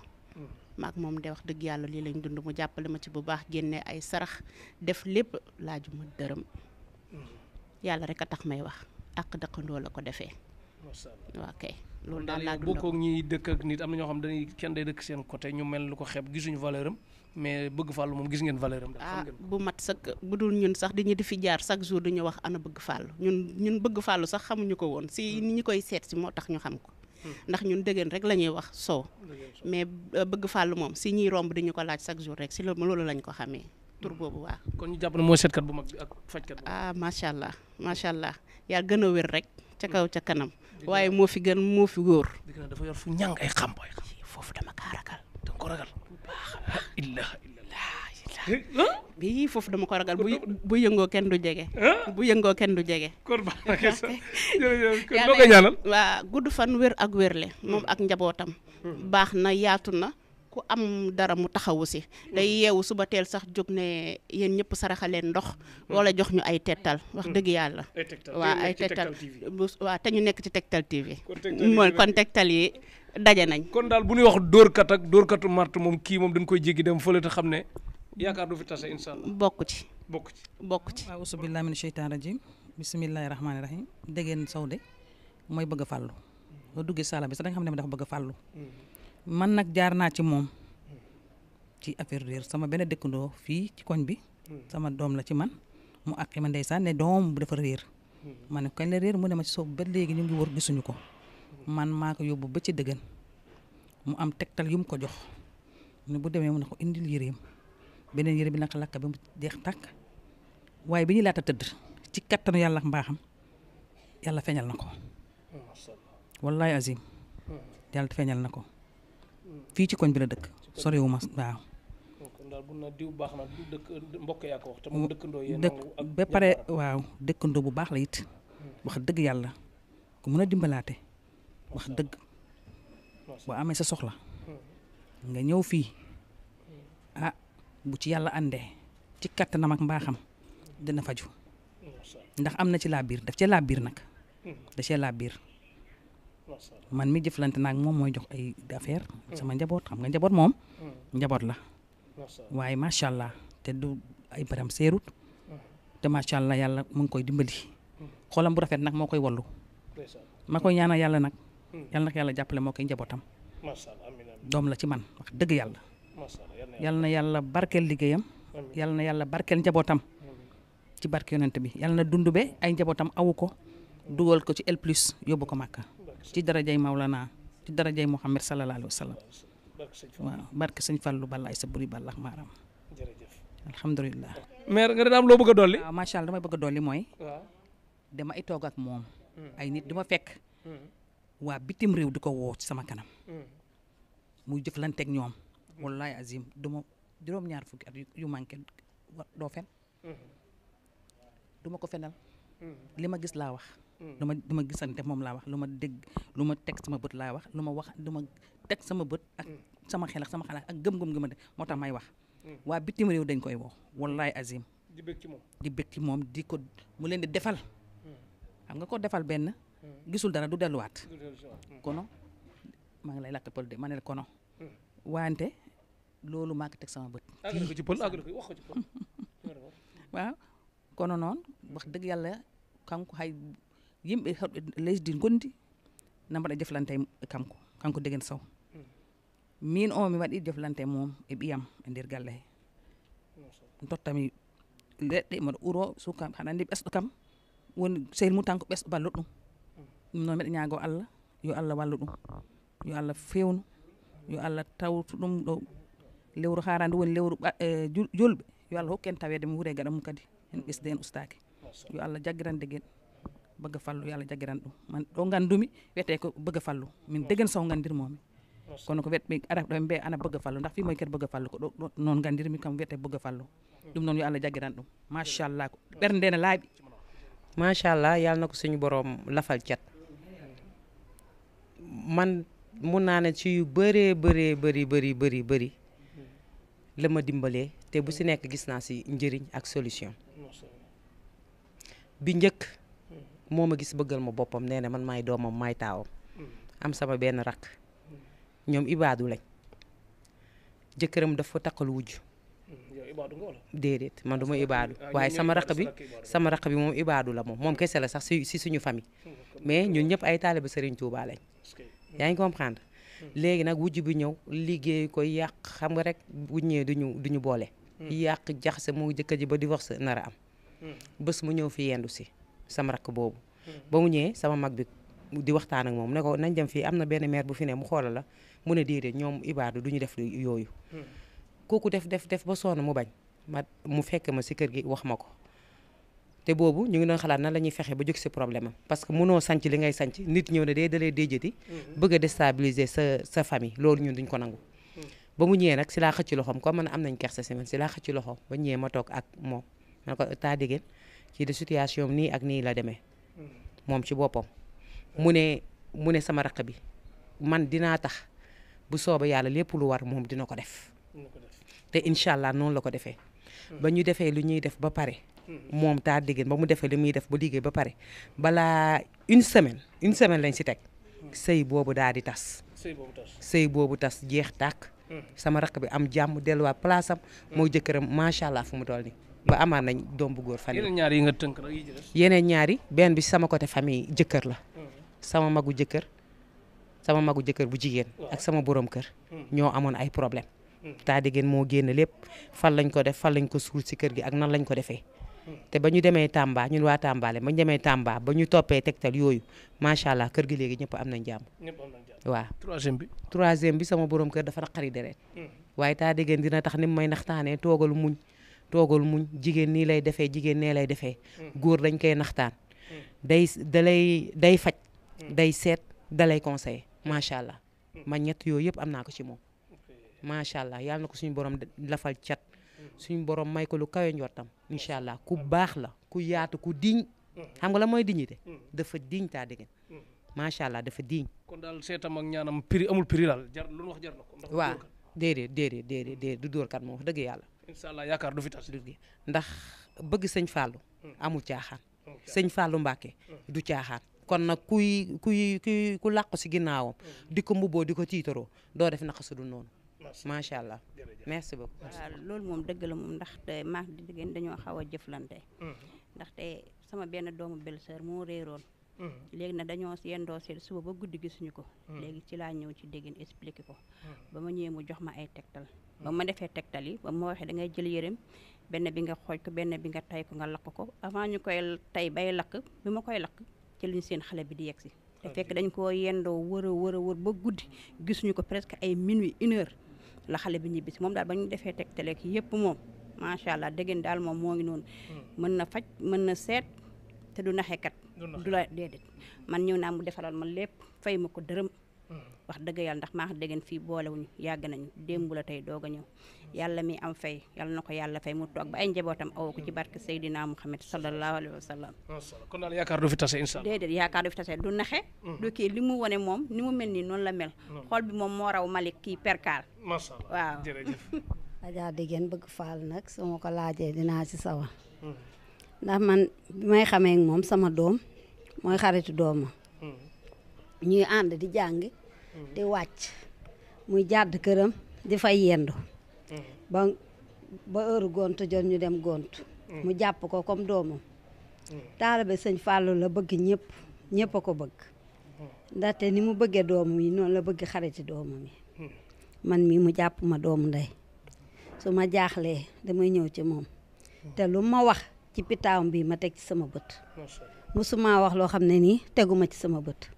maag moom de wax dëgg yàlla lii lañ dund mu jàppale ma ci bu baax génne ay sarax def lépp laaju ma dërëm yàlla rek a tax may wax ak dëkkandoo la ko defee waaw kay loolu daal laa dund bokkoo ñi dëkk ak nit am na ñoo xam dañuy kenn day dëkk seen côté ñu mel lu ko xeeb gisuñu valeur am mais bëgg fàllu moom gis ngeen valeur am bu mat sëkk bu dul ñun sax dañu di fi jaar chaque jour dañu wax ana bëgg fàllu ñun bëgg fàllu sax xamuñu ko woon si ni ñu koy seet si moo tax ñu xam ko ndax ñun dëggeen rek la ñuy wax soow mais bëgg fàllu moom si ñuy romb dañu ko laaj chaque jour rek si loolu lañ ko xamee tur boobu waa kon ñu jàpp ne mooy seetkat bu mag bi ak fajkat bu macha allah yaa gën a wér rek ca kaw ca kanam waaye moo fi gën moo fi wóor dafa yor fu ñàng ay xam foofu dama kaa ragal danga ko ragal ilaha bii foofu dama ko ragal bu yëngoo kenn du jege bu yëngoo kenn du jege kon baax na kese jërëjëf kon loo ko ñaanal waa gudd fan wér ak wérle moom ak njabootam baax na yaatu na ku am dara mu taxawu si day yeewu suba teel sax jóg ne yéen ñëpp saraxaleen ndox wala jox ñu ay tettal wax dëgg yàlla waa ay tettal waa te ñu nekk ci Tektal TV mooy kon tettal yi daje nañ kon daal bu ñuy wax dóorkat ak dóorkatu mart moom kii moom dañ koy jéggi dem fële te xam ne yaakaar du fi tase incha allah bokk ci waaw auzubillahi mina sheytaan rajim bisimillahi rahmaani rahim déggeen sawde mooy bëgg a fàllu soo duggee sala bi sax da nga xam ne dafa bëgg a fàllu man nag jaar naa ci moom ci affaire réer sama benn dëkkandoo fii ci koñ bi sama doom la ci man mu àqi ma ndeysaan ne doom bu dafa réer ma ne kañ la réer mu ne ma ci soob ba léegi ñu ngi wër gisuñu ko man maa ko yóbbu ba ci dëggan mu am tegtal yu mu ko jox ne bu demee mu ne ko indil yëreem beneen yëre bi naka lakk ba mu jeex tàkk waaye bi ñuy laata tëdd ci kattanu yàlla ak mbaaxam yàlla feeñal na ko wallahi azim yàlla feeñal na ko fii ci koñ bi la dëkk soriwuma waaw kon daal bu na diw baax na du dëkk mbokk yaa ko wax te moom dëkkandoo yéen ba pare waaw dëkkandoo bu baax la it wax dëgg yàlla ku mën a dimbalaate wax dëgg boo amee sa soxla nga ñëw fii bu ci yàlla àndee ci kattanam ak mbaaxam dina faju ndax am na ci laa biir daf cee laa biir nag da cee laa biir man mi jëflante naag moom mooy jox ay affaire sama njaboot xam nga njaboot moom njaboot la waaye macha allah te du ay baram seerut te macha allah yàlla mu ngi koy dimbali xolam bu rafet nag moo koy wallu ma koy ñaanal yàlla nag yàlla nag yàlla jàppale moo koy njabootam doom la ci man wax dëgg yàlla yàlla na yàlla barkeel liggéeyam yàlla na yàlla barkeel njabootam ci barke yonent bi yàlla na dund be ay njabootam awu ko dugal ko ci el plus yóbbu ko Màkka ci darajay Mawlana ci darajay Muhammad sallallahu alayhi wa sallam waaw barke sëñ Fallu balaay sa buri balax maaram alhamdulilah maire nga daam loo bëgg a dolli waaw macha allah damay bëgg a dolli mooy dama ay toog ak moom ay nit duma fekk waa bitim réew di ko woo ci sama kanam muy jëflanteeg ñoom wallahi azim duma juróom-ñaar fukki at yu manqué doo fen duma ko fenal li ma gis laa wax lu ma gisante moom laa wax lu ma dégg lu ma teg sama bët laa wax lu ma teg sama bët ak sama xel ak sama xalaat ak gëm-gëm gi ma de moo tax may wax waa bitim réew dañ koy woo wallahi azim di bëgg ci moom di ko mu leen di defal xam nga ko defal benn gisul dara du delluwaat kono maa ngi lay lakk pël de ma ne la kono wante loolu maa ko teg sama bët waaw kono noon wax dëgg yàlla kanko hay yimɓe lesdi gondi na mbaɗa jëflante kanko Degen Sow min o mi waɗi jëflante mom e ɓiyam e nder galle he tottami leɗɗe mbaɗa uro sukam haɗa andi ɓesɗo kam woni sehil mum tan ko ɓesɗo balluɗo ɗum ɗum noon mbiɗa ñaago Allah yo Allah wallu ɗum yo Allah fewnu yo Allah tawtu ɗum ɗo lewru harande woni lewru julɓe yo Allah hokku en tawede mo wuure gaɗa mum kadi en ɓesde en ustake yo Allah jaggiran degen bëgg fallu yo Allah jaggiran ɗum man ɗo gandumi wiyete ko bëgg fallu min degen saw gandirmomi kono ko wetɓe ara ɗo mbe ana bëgg fallu ndax fimoy kadi bëgg fallu ko ɗo noon gandirmi kam wiyete bëgg fallu ɗum noon yo Allah jaggiran ɗum machallah ko ɓernde ne laaɓi machallah yàlla na ko suñu borom lafal cat man mun naa ne ci yu bëree bëri la ma dimbalee te bu si nekk gis naa si njëriñ ak solution bi njëkk moo ma gis bëggal ma boppam nee na man maay doomam maay taawam am sama benn rakk ñoom ibaadu lañ jëkkëram dafa takkal wujj déedéet man du ma ibaadu waaye sama rakk bi moom ibaadu la moom kese la sax si suñu famille mais ñun ñëpp ay taaliba Serigne Touba lañ yaa ngi comprendre léegi nag wujj bi ñëw liggéey ko yàq xam nga rek bu ñëwee duñu boole yàq jaxase moo jëkkër ji ba divorce nar a am bés mu ñëw fi yendu si sama rakk boobu ba mu ñëwee sama mag bi di waxtaan ak moom ne ko nañ dem fii am na benn maire bu fi ne mu xoolal la mu ne déedéet ñoom ibaadu duñu def yooyu kooku def ba sonn mu bañ mu fekk ma si kër gi wax ma ko te boobu ñu ngi doon xalaat nan la ñuy fexe ba jóg si problème am parce que mënoo sanc li ngay sanc nit ñëw ne dee dalee déjati bëgg a déstabiliser sa famille loolu ñun duñ ko nangu ba mu ñëwee nag si laa xëcc loxoom comme man am nañ kersa si man si laa xëcc loxoom ba ñëwee ma toog ak moom man ko taa déggeen ci de situation nii ak nii la demee moom ci boppam mu ne sama raq bi man dinaa tax bu sooba yàlla lépp lu war moom dina ko def te incha allah noonu la ko defee ba ñu defee lu ñuy def ba pare moom taa déggeen ba mu defee li muy def ba liggéey ba pare balaa une semaine lañ si teg sëy boobu daal di tas sëy boobu tas jeex tàkk sama raq bi am jàmm delluwaat place am moo jëkkëram macha allah fu mu toll nii ba amaat nañ doom bu góor fan yeneen ñaar yi nga tënk rek yi ci des yeneen ñaari benn bi sama côté famille jëkkër la sama magu jëkkër bu jigéen ak sama borom kër ñoo amoon ay problème taa déggeen moo génn lépp fan lañ ko def fan lañ ko suul si kër gi ak nan lañ ko defee te ba ñu demee Tamba ñun waa Tamba ba ñu demee Tamba ba ñu toppee tegtal yooyu macha allah kër gi léegi ñëpp am nañ jàmm waaw troisième bi sama borom kër dafa naqari deret waaye taa déggeen dina tax ni may naxtaanee toogal muñ jigéen nii lay defee jigéen nee lay defee góor dañ koy naxtaan day faj day seet dalay conseiller macha allah man ñett yooyu yëpp am naa ko ci moom macha allah yàlla na ko suñu borom lafal cat suñu borom may ko lu kawe njortam incha allah ku baax la ku yaatu ku diñ xam nga la mooy dignité dafa diñ taa déggeen macha allah dafa diñ kon daal seetam ak ñaanam prix amul prix daal jar lu wax jar na ko waaw déedéet du dóor kat moom wax dëgg yàlla incha allah yaakaar du fi tas ndax bëgg sëñ Fallou amul caaxaan sëñ Fallou Mbacke du caaxaan kon nag ku làqu si ginnaawam di ko mbubboo di ko tiitaroo doo def naka su dul noonu macha allah merci beaucoup. waaw loolu moom dëgg la moom ndaxte maak di diggéen dañoo xaw a jëflante ndaxte sama benn doomu belle-sœur moo réeroon léegi nag dañoo yendoo seet suba ba guddi gisuñu ko léegi ci laa ñëw ci déggéen expliqué ko ba ma ñëwee mu jox ma ay tegtal ba ma defee tegtal yi ba ma waxee da ngay jël yërëm benn bi nga xooj ko benn bi nga tay ko nga lakk ko avant ñu koy tay bay lakk bi ma koy lakk ci lañu seen xale bi di yegg si te fekk dañ koo yendoo wër ba guddi gisuñu ko presque ay minuit 1h la xale bi ñibbi si moom daal ba ñu defee tegtale ki yëpp moom macha allah déggéen daal moom moo ngi noonu mën na faj mën na seet te du naxekat du la déedéet man ñëw naa mu defaral ma lépp fay ma ko dërëm wax dëgg yàlla ndax maa déggéen fii boolewuñu yàgg nañu démb la tey doog a ñëw yàlla mi am fay yàlla na ko yàlla fay mu toog ba ay njabootam aw ko ci barke Seydina Muhammad sallallahu alayhi wa sallam kon daal yaakaar du fi tase incha allah déedéet yaakaar du fi tase du naxe du kii li mu wane moom ni mu mel nii noonu la mel xool bi moom moo raw Malick kii perkaal macha allah waaw jërëjëf Adja déggéen bëgg faal nag su ma ko laajee dinaa ci sawar ndax man bi may xamee ak moom sama doom mooy xaritu doomam ñuy ànd di jàng di wàcc muy jàdd këram di fay yendu ba heure gont jot ñu dem gont mu jàpp ko comme doomam taalibe sëñ Fallou la bëgg ñëpp a ko bëgg ndaxte ni mu bëggee doomam yi noonu la bëgg xariti doomam yi man mii mu jàpp ma doomu ndey su ma jaaxlee damay ñëw ci moom te lu ma wax ci pitaawam bi ma teg ci sama bët musuma wax loo xam ne nii teguma ci sama bët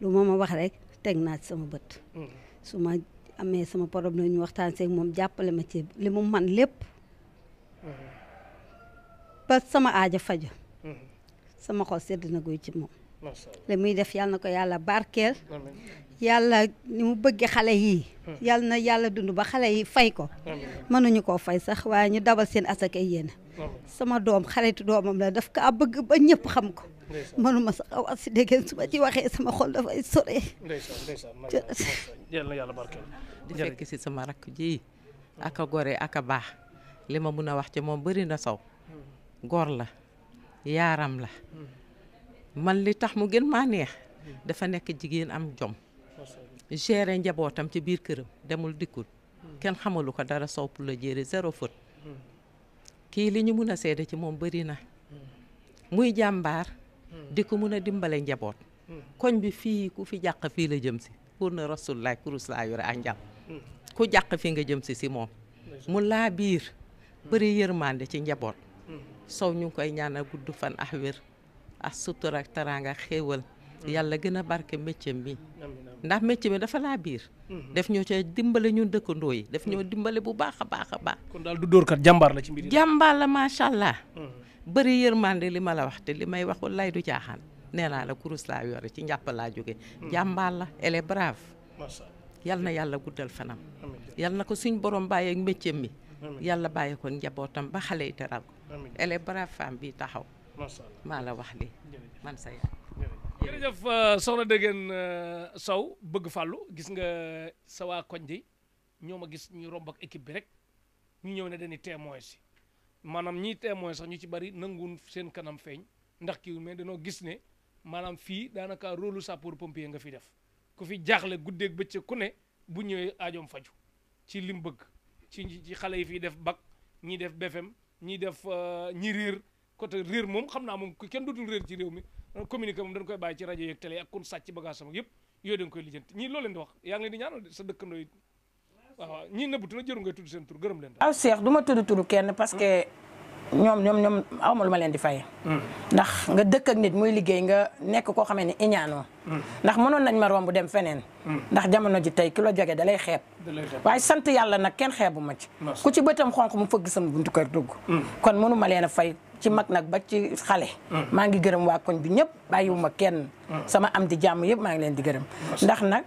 lu ma wax rek teg naa ci sama bët su ma amee sama problème ñu waxtaan seeg moom jàppale ma ci li mu man lépp ba sama aaja faju sama xol sedd na guy ci moom li muy def yàlla na ko yàlla barkeel yàlla ni mu bëgge xale yi yàlla na yàlla dund ba xale yi fay ko mënuñu koo fay sax waaye ñu dabal seen asaka yéene sama doom xaritu doomam la daf kaa bëgg ba ñëpp xam ko mënuma sax aw si déggeen su ma ci waxee sama xol dafay sore yàlla na yàlla barkeel di fekk si sama rakk ji aka gore aka baax li ma mun a wax ci moom bëri na Sow góor la yaaram la man li tax mu gën maa neex dafa nekk jigéen am jom gérer njabootam ci biir këram demul dikkul kenn xamalu ko dara Sow pour la jéere zéro faute kii li ñu mun a seede ci moom bëri na muy jàmbaar di ko mun a dimbale njaboot koñ bi fii ku fi jàq fii la jëm si pour na rasulullah kurus laa yore ak njàpp ku jàq fii nga jëm si moom mu laa biir bëri yërmande ci njaboot Sow ñu ngi koy ñaanal gudd fan ak wér ak sutura ak teraanga xéewal yàlla gën a barke métier mi ndax métier mi dafa laa biir def ñoo ca dimbale ñun dëkkandoo yi def ñoo dimbale bu baax a baax a baax kon daal du dóorkat jàmbaar la ci mbir yi jàmbaar la macha allah bëri yërmande li ma la wax te li may wax wallaay du caaxaan nee naa la kurus laa yore ci njàpp laa jóge jàmbaar la elle est brave yal na yàlla guddal fanam yal na ko suñ borom bàyyeeg métier mi yàlla bàyyi ko njabootam ba xale yi teral ko elle est brave femme bi taxaw maa la wax lii man sa yaay jërëjëf soxna Degen Sow bëgg fàllu gis nga sa waa koñ di ñoo ma gis ñu romb ak équipe bi rek ñu ñëw ne dañuy témoin si maanaam ñiy témoin sax ñu ci bari nanguwun seen kanam feeñ ndax kii mais dañoo gis ne maanaam fii daanaka rôle sapeur pompier nga fi def ku fi jaaxle guddeeg bëccëg ku ne bu ñëwee aajoom faju ci lim bëgg ci xale yi fii def bac ñii def BFM ñii def ñi réer côté réer moom xam naa moom kenn dootul réer ci réew mi communiqué moom dañ koy bàyyi ci rajo yeeg télé ak kun sàcc bagage sama yëpp yooyu da nga koy lijjanti ñii loo leen di wax yaa ngi leen di ñaanal sa dëkkandoo yi waaw ñii nëbbatu na jëru ngay tudd seen tur gërëm leen aw Cheikh du ma tudd turu kenn parce que ñoom awma lu ma leen di fay ndax nga dëkk ak nit muy liggéey nga nekk koo xamee ne iñaanoo ndax mënoon nañ ma romb dem feneen ndax jamono ji tey ki la jóge da lay xeeb waaye sant yàlla nag kenn xeebu ma ci ku ci bëtam xonq mu fëgg sama buntu kër dugg kon mënu ma leen a fay ci mag nag ba ci xale maa ngi gërëm waa koñ bi ñëpp bàyyiwuma kenn sama am di jàmm yëpp maa ngi leen di gërëm ndax nag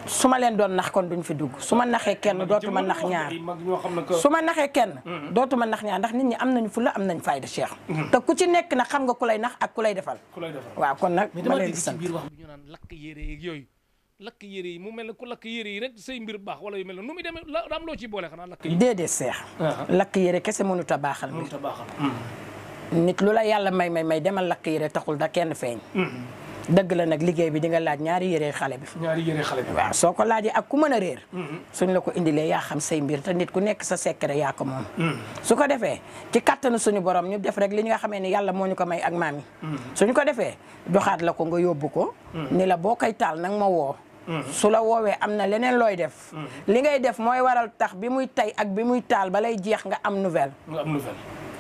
su ma leen doon nax kon duñ fi dugg su ma naxee kenn dootuma nax ñaar su ma naxee kenn dootuma nax ñaar ndax nit ñi am nañu fulla am nañ fayda Cheikh te ku ci nekk nag xam nga ku lay nax ak ku lay defal waaw kon nag ma leen di sant biir wax bi ñu naan lakk yére yeeg yooyu lakk yére yi mu mel ne ku lakk yére yi rek say mbir baax wala yu mel ne nu muy demee la am loo ciy boole xanaa lakk yi déedéet Cheikh lakk yére kese mënut a baaxal mbir nit lu la yàlla may demal lakk yére taxul da kenn feeñ dëgg la nag liggéey bi di nga laaj ñaari yére xale bi waaw soo ko laajee ak ku mën a réer suñ la ko indilee yaa xam say mbir te nit ku nekk sa secret yaa ko moom su ko defee ci kattanu suñu borom ñu def rek li ñu nga xamee ni yàlla moo ñu ko may ak maam yi suñu ko defee joxaat la ko nga yóbbu ko ni la boo koy taal nag ma woo su la woowee am na leneen looy def li ngay def mooy waral tax bi muy tay ak bi muy taal balay jeex nga am nouvelle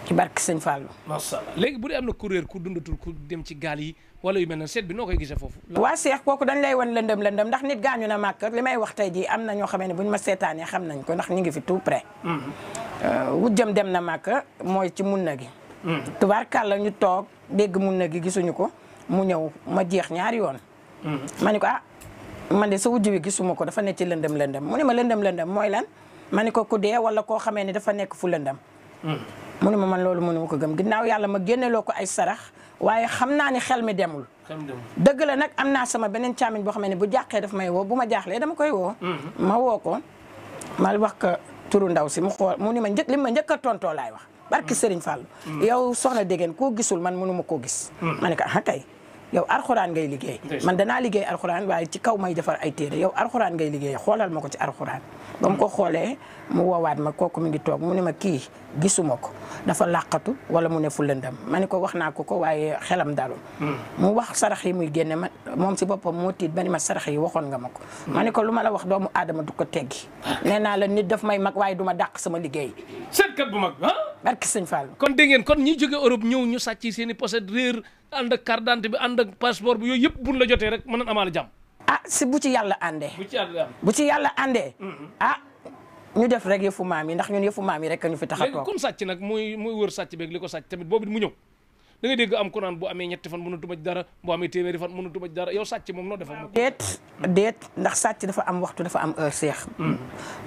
ci barke sëñ Fallou macha allah léegi bu dee am na kuréel ku dundatul ku dem ci gaal yi wala yu mel ne seet bi noo koy gisee foofu waa Cheikh kooku dañ lay wan lëndëm ndax nit gaañu na màkk li may wax tey jii am na ñoo xamee ne bu ñu ma seetaanee xam nañ ko ndax ñu ngi fi tout près wujjam dem na màkk mooy ci mun na gi tubaarkàlla ñu toog dégg mun na gi gisuñu ko mu ñëw ma jeex ñaari yoon ma ni ko man de sa wujj wi gisuma ko dafa nekk ci lëndëm mu ne ma lëndëm mooy lan ma ni ko ku dee wala koo xamee ne dafa nekk fu lëndëm mu ne ma man loolu mënu ma ko gëm ginnaaw yàlla ma génneloo ko ay sarax waaye xam naa ni xel mi demul dëgg la nag am naa sama beneen càmmiñ boo xam ne bu jàqee daf may woo bu ma jaaxlee dama koy woo ma woo ko ma wax ko turu ndaw si mu xool mu ni ma li ma njëkk a tontoo laay wax barki Serigne Fall yow soxna Degen koo gisul man mënu ma koo gis ma ne ko kay yow alxuraan ngay liggéey man danaa liggéey alxuraan waaye ci kaw may defar ay téere yow alxuraan ngay liggéey xoolal ma ko ci alxuraan ba mu ko xoolee mu woowaat ma kooku mi ngi toog mu ne ma kii gisuma ko dafa làqatu wala mu ne fu lëndam ma ne ko wax naa ko waaye xelam dalul mu wax sarax yi muy génne ma moom si boppam moo tiit ba ni ma sarax yi waxoon nga ma ko ma ne ko lu ma la wax doomu aadama du ko teggi nee naa la nit daf may mag waaye du ma dàq sama liggéey seetkat bu mag barki sëñ Fall. kon dégg ngeen kon ñi jóge Europe ñëw ñu sàcc seen i pochette réer ànd ak carte d'identité bi ànd ak passeport bi yooyu yëpp buñ la jotee rek mën nañ amaale jàmm. si bu ci yàlla àndee. bu ci yàlla àndee. ñu def rek yëfu maam yi ndax ñun yëfu maam yi rek ñu fi tax a toog. léegi comme sàcc nag muy wër sàcc beeg li ko sàcc tamit boobu mu ñëw da ngay dégg am ku naan bu amee ñetti fan mënatuma ci dara bu amee téeméeri fan mënatuma ci dara yow sàcc moom noo defa moom déet ndax sàcc dafa am waxtu dafa am heure seex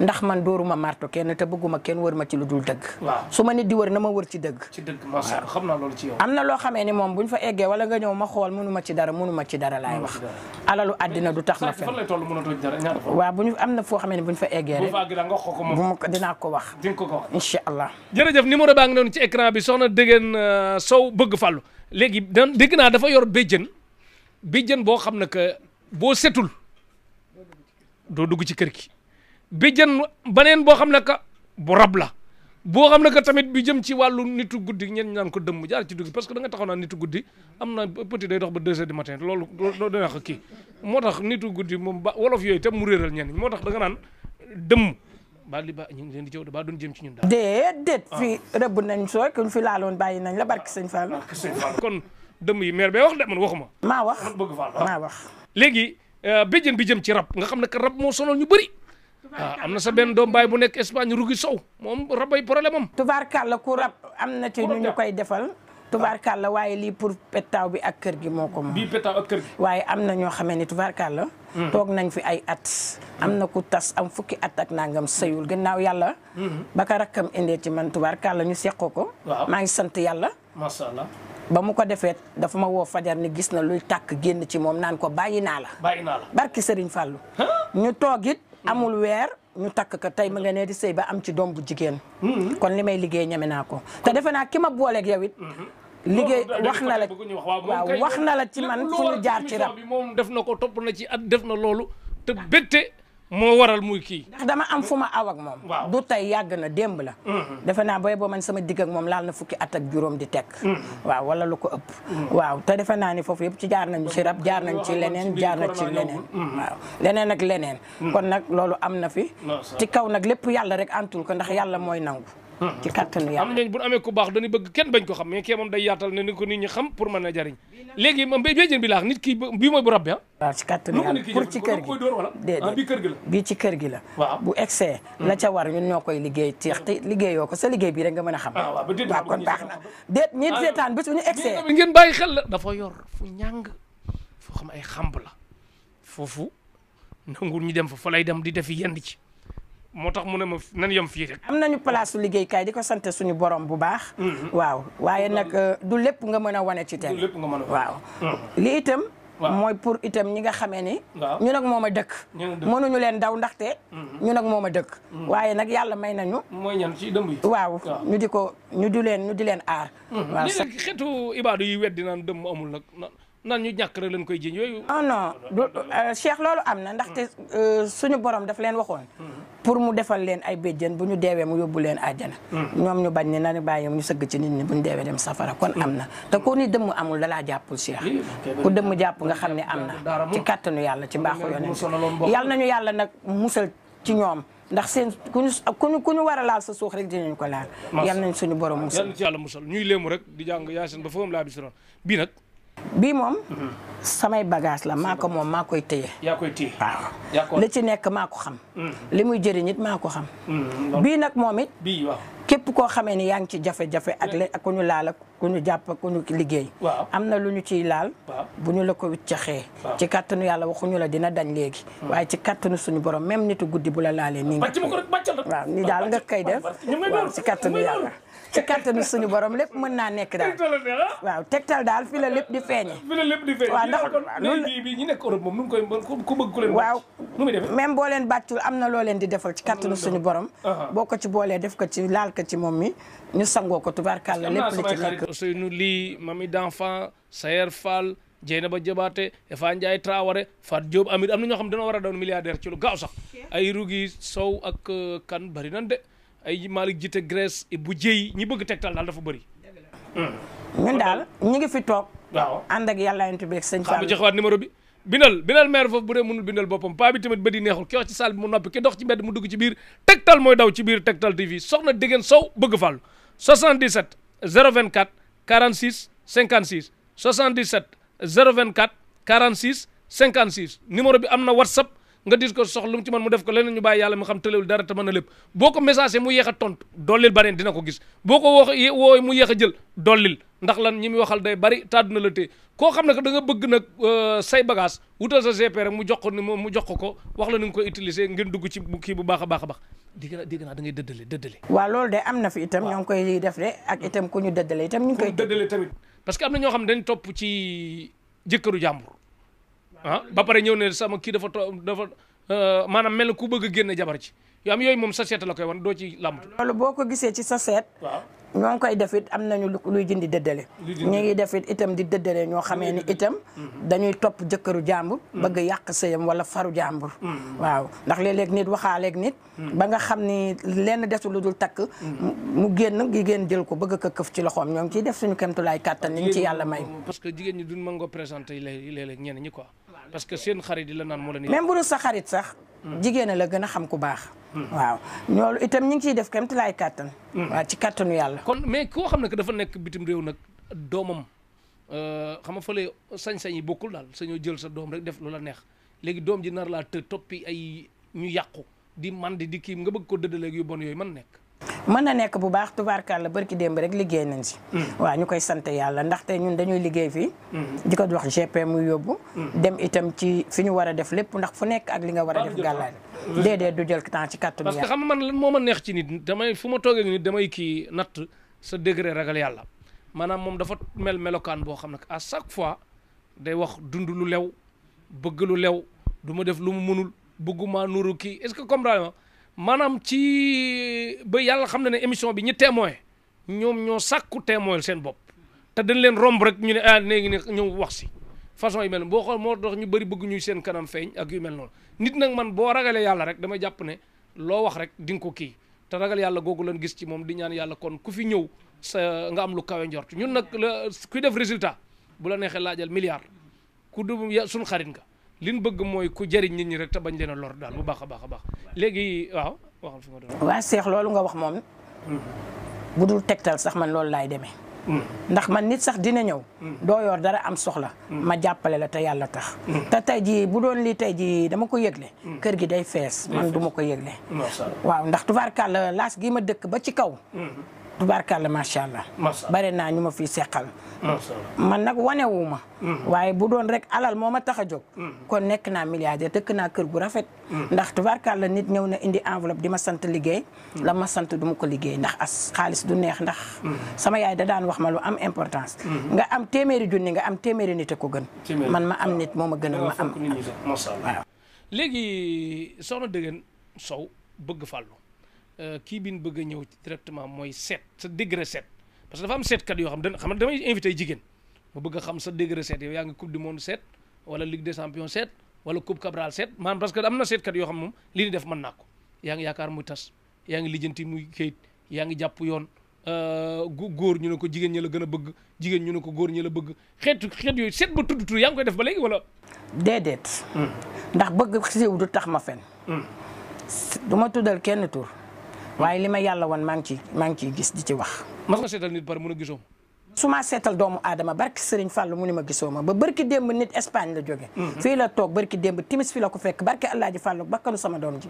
ndax man dóoruma marto kenn te bëgguma kenn wër ma ci lu dul dëgg su ma nit di wër na ma wër ci dëgg masha Allah xam naa loolu ci yow am na loo xamee ni moom buñ fa eggee wala nga ñëw ma xool mënuma ci dara laay wax alalu àddina du tax ma fen fan lay toll mënatoo ci dara ñaata waaw buñu am na foo xamee ni buñ fa eggee rek dinaa ko wax incha allah jërëjëf numéro baa ngi noonu ci écran bi soxna Degen Sow bëgg fàllu léegi dégg naa dafa yor béjjën boo xam ne que boo setul doo dugg ci kër gi béjjën baneen boo xam ne que bu rab la boo xam ne que tamit bi jëm ci wàllu nitu guddi ñen naan ko dëmm jaar ci dugg parce que da nga taxaw naa nitu guddi am na petit day dox ba 2 heures du matin loolu dana ko kii moo tax nitu guddi moom ba wolof yooyu tam mu réeral ñenn moo tax da nga naan dëmm ba li ba ñu ngi leen di jëw ba doon jëm ci ñun daal déedéet fii rëbb nañ soo kuñ fi laaloon bàyyi nañ la barki sëñ Fall kon dëmm yi maire bay wax de man waxuma maa wax léegi béjjën bi jëm ci rab nga xam ne que rab moo sonal ñu bëri am na sa benn doom baay bu nekk Espagne rugi sow moom rabay problème am tubaarkàlla ku rab am na ci ñu koy defal tubaarkàlla waaye lii pour pettaaw bi ak kër gi moo ko moom bii pettaaw ak kër gi waaye am na ñoo xamee ni tubaarkàlla toog nañ fi ay at am na ku tas am fukki at ak nangam sëyul gannaaw yàlla ba ka rakkam indee ci man tubaarkàlla ñu seqoo ko maa ngi sant yàlla masha Allah ba mu ko defee dafa ma woo fajar ni gis na luy tàkk génn ci moom naan ko bàyyi naa la barki Serigne Fallou ñu toog it amul weer ñu takk ko tey ma nga ne di sëy ba am ci doom bu jigéen kon li may liggéey ñeme naa ko te defe naa ki ma booleeg yow it liggéey wax na la waaw wax na la ci man fu ñu jaar ci rab moom def na ko topp na ci at def na loolu te bette moo waral muy kii ndax dama am fu ma aw ak moom du tey yàgg na démb la defe naa booy boo man sama digg ak moom laal na fukki at ak juróom di tekk waaw wala lu ko ëpp waaw te defe naa ni foofu yëpp ci jaar nañu ci rab jaar nañ ci leneen jaar na ci leneen waaw leneen ak leneen kon nag loolu am na fi ci kaw nag lépp yàlla rek antul ko ndax yàlla mooy nangu ci kattanu yàlla am nañ bu amee ku baax dañuy bëgg kenn bañ ko xam mais kii moom day yaatal ne ni ko nit ñi xam pour mën a jariñ léegi moom béjjën bi laax nit ki bii mooy bu rab bi waaw ci kattanu yàlla pour ci kër gi déedéet bii ci kër gi la bu excès la ca war ñun ñoo koy liggéey teex te liggéeyoo ko sa liggéey bi rek nga mën a xam waaw kon baax na déet ñi seetaan bés bu ñu excès ngeen bàyyi xel la dafa yor fu ñàng foo xam ay xamb la foofu nangul ñu dem fa lay dem di defi yenn ci moo tax mu ne ma nan yem fii rek am nañu place su liggéeykaay di ko sant suñu borom bu baax waaw waaye nag du lépp nga mën a wane ci télé waaw li itam mooy pour itam ñi nga xamee ni ñu nag moom a dëkk mënuñu leen daw ndaxte ñu nag moom a dëkk waaye nag yàlla may nañu mooy ñan ci dëmb yi waaw ñu di leen aar waaw léegi xeetu ibaadu yi weddi naan dëmm amul nag nan ñu ñàkk rek lañ koy jiñ yooyu non Cheikh loolu am na ndaxte suñu borom daf leen waxoon pour mu defal leen ay béjjën bu ñu deewee mu yóbbu leen àjjana ñoom ñu bañ ne nañu bàyyi ñu sëgg ci nit ñi bu ñu deewee dem safara kon am na te ku ni dëmm amul dalaa jàppul Cheikh ku dëmm jàpp nga xam ne am na ci kàttanu yàlla ci mbaaxu yonent yàlla nañu yàlla nag musal ci ñoom ndax seen ku ñu war a laal sa suux rek dinañ ko laal yàlla nañ suñu borom musal ci yàlla musal ñuy léemu rek di jàng yaasin ba foofu laa bisiroon bii nag bii moom samay bagage la maa ko moom maa koy téye yaa koy téye waaw li ci nekk maa ko xam li muy jëriñ it maa ko xam bii nag moom it képp koo xamee ni yaa ngi ci jafe-jafe ak ku ñu laal ak ku ñu jàpp ak ku ñu liggéey am na lu ñu ciy laal bu ñu la ko wiccaxee ci kattanu yàlla waxuñu la dina dañ léegi waaye ci kattanu suñu borom même nitu guddi bu la laalee nii nga waaw ni daal nga koy def waaw ci kattanu yàlla ci kattanu suñu borom lépp mën naa nekk daal waaw tegtal daal fi la lépp di feeñe waaw ndax bi ñi nekk Europe moom nu mu koy ku bëgg ku leen waaw nu muy defee même boo leen bàccul am na loo leen di defal ci kattanu suñu borom boo ko ci boolee def ko ci laal ko ci moom mi ñu sangoo ko tubaarkàlla lépp li ci nekk Ousseynou Ly Mami d'enfant Sayer Fall Dieynaba Diabaté Efa Ndiaye Traoré Fat Diop Amir am na ñoo xam dana war a doon milliardaire ci lu gaaw sax ay Rugi Sow ak kan bari nan de ay Malick Jité Grèce bu jéy ñi bëgg tegtal daal dafa bëri ñun daal ñi ngi fi toog waaw ànd ak yàlla yonent bi ak sëñ Fall joxewaat numéro bi bindal maire foofu bu dee mënul bindal boppam paa bi tamit ba di neexul ki wax ci salle bi mu noppi ki dox ci mbedd mu dugg ci biir tegtal mooy daw ci biir Tektal TV soxna Degen Sow bëgg Fall 77 024 46 56 77 024 46 56 numéro bi am na WhatsApp nga dis ko soxla lu mu ci mën mu def ko leneen ñu bàyyi yàlla mu xam tëlewul dara te mën na lépp boo ko message mu yéex a tontu dollil baneen dina ko gis boo ko woo mu yéex a jël dollil ndax lan ñi muy waxal day bari te àdduna la tee koo xam ne que da nga bëgg nag say bagage wutal sa GP rek mu jox ko ni mu jox ko wax la ni nga koy utiliser ngeen dugg ci kii bu baax a baax a baax dégg naa da ngay dëddale waaw loolu de am na fi itam ñoo ngi koy def de ak itam ku ñu dëddale itam ñu ngi koy dëddale tamit parce que am na ñoo xam ne dañ topp ci jëkkëru jàmbur ba pare ñëw ne sama kii dafa maanaam mel na ku bëgg a génne jabar ci yoo am yooyu moom sa seet la koy wan doo ci lamb loolu boo ko gisee ci sa seet ñoo ngi koy def it am nañu luy jëndi dëddale ñu ngi def it itam di dëddale ñoo xamee ni itam dañuy topp jëkkëru jàmbur bëgg yàq sëyam wala faru jàmbur waaw ndax léeg-léeg nit waxaaleeg nit ba nga xam ni lenn desul lu dul takk mu génn jigéen jël ko bëgg ko këf ci loxoom ñoo ngi ciy def suñu kemtulaay kàttan ni ñu ci yàlla may parce que jigéen ñi duñ mën nga présenté léeg-léeg ñenn ñi quoi parce que seen xarit yi la naan moo la ni même bu dul sa xarit sax jigéen la gën a xam ku baax waaw ñoolu itam ñu ngi ciy def kemtulaay kàttan waaw ci kàttanu yàlla kon mais koo xam ne que dafa nekk bitim réew nag doomam xam nga fële sañ-sañ yi bokkul daal sañoo jël sa doom rek def lu la neex léegi doom ji nar laa toppi ay ñu yàqu di mandi di kii nga bëgg ko dëddaleeg yu bon yooyu mën nekk mën na nekk bu baax tubaarkàlla barki démb rek liggéey nañ si waaw ñu koy sant yàlla ndaxte ñun dañuy liggéey fii di ko wax GP muy yóbbu dem itam ci fi ñu war a def lépp ndax fu nekk ak li nga war a def gàllaaj déedéet du jël temps ci kàttanu yàlla parce que xam nga man lan moo ma neex ci nit damay fu ma toogee nit damay kii natt sa degré ragal yàlla maanaam moom dafa melokaan boo xam ne à chaque fois day wax dund lu lew bëgg lu lew du ma def lu mu mënul bëgguma nuru kii est-ce que comprendre maanaam ci ba yàlla xam na ne émission bi ñi témoin ñoom ñoo sàkku témoin seen bopp te dañ leen romb rek ñu ne léegi ne ñëw wax si façon yu mel noonu boo xool moo tax ñu bëri bëgg ñuy seen kanam feeñ ak yu mel noonu nit nag man boo ragalee yàlla rek damay jàpp ne loo wax rek di nga ko kii te ragal yàlla googu lan gis ci moom di ñaan yàlla kon ku fi ñëw sa nga am lu kawe njort ñun nag kuy def résultat bu la neexee laajal milliard ku du suñ xarit nga liñ bëgg mooy ku jëriñ nit ñi rek te bañ leen a lor daal bu baax a baax a baax léegi waaw waxal fi nga doon waa Cheikh loolu nga wax moom bu dul tegtal sax man loolu laay demee ndax man nit sax dina ñëw doo yor dara am soxla ma jàppale la te yàlla tax te tey jii bu doon lii tey jii dama ko yëgle kër gi day fees man du ma ko yëgle waaw ndax tubaarkàlla laas gi ma dëkk ba ci kaw tubaarkàlla macha allah bare naa ñu ma fiy seqal man nag wanewuma waaye bu doon rek alal moo ma tax a jóg kon nekk naa milliardaire dëkk naa kër gu rafet ndax tubaarkàlla nit ñëw na indi enveloppe di ma sant liggéey la ma sant du ma ko liggéey ndax as xaalis du neex ndax sama yaay da daan wax ma lu am importance nga am téeméeri junni nga am téeméeri nit a ko gën man ma am nit moo ma gënal ma am waaw léegi soxna Degen Sow bëgg fàllu kii bi ñu bëgg a ñëw directement mooy seet sa degré seet parce que dafa am seetkat yoo xam ne damay invité jigéen ma bëgg a xam sa degré seet yow yaa ngi coupe du monde seet wala ligue des champions seet wala coupe Cabral seet maanaam parce que am na seetkat yoo xam moom li ni def mën naa ko yaa ngi yaakaar muy tas yaa ngi lijjanti muy kayit yaa ngi jàpp yoon góor ñu ne ko jigéen ñi la gën a bëgg jigéen ñu ne ko góor ñi la bëgg xeet yooyu seet ba tudd tur yaa ngi koy def ba léegi wala déedéet ndax bëgg siiw du tax ma fen du ma tuddal kenn tur waaye li ma yàlla woon maa ngi ciy gis di ci wax. mas nga seetal nit pare mun a gisoo su ma seetal doomu aadama barki Sëriñ Fàllu mu ni ma gisoo ma ba barki démb nit Espagne la jóge fii la toog barki démb timis fi la ko fekk barki Allaaji Fàllu bakkanu sama doom ji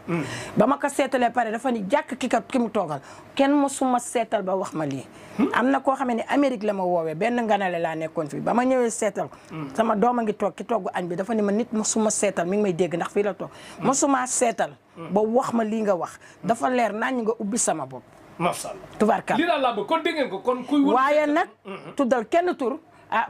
ba ma ko seetalee pare dafa ni jàkk ki mu toogal kenn mosuma seetal ba wax ma lii am na koo xam ne Amérique la ma woowee benn nganale laa nekkoon fii ba ma ñëwee seetal ko sama doom a ngi toog ki togg añ bi dafa ni ma nit mosuma seetal mi ngi may dégg ndax fii la toog mosuma seetal ba wax ma lii nga wax dafa leer nañ nga ubbi sama bopp macha allah tubaarkàlla lii daal laa bëgg kon dégg ngeen ko kon kuy waaye nag tuddal kenn tur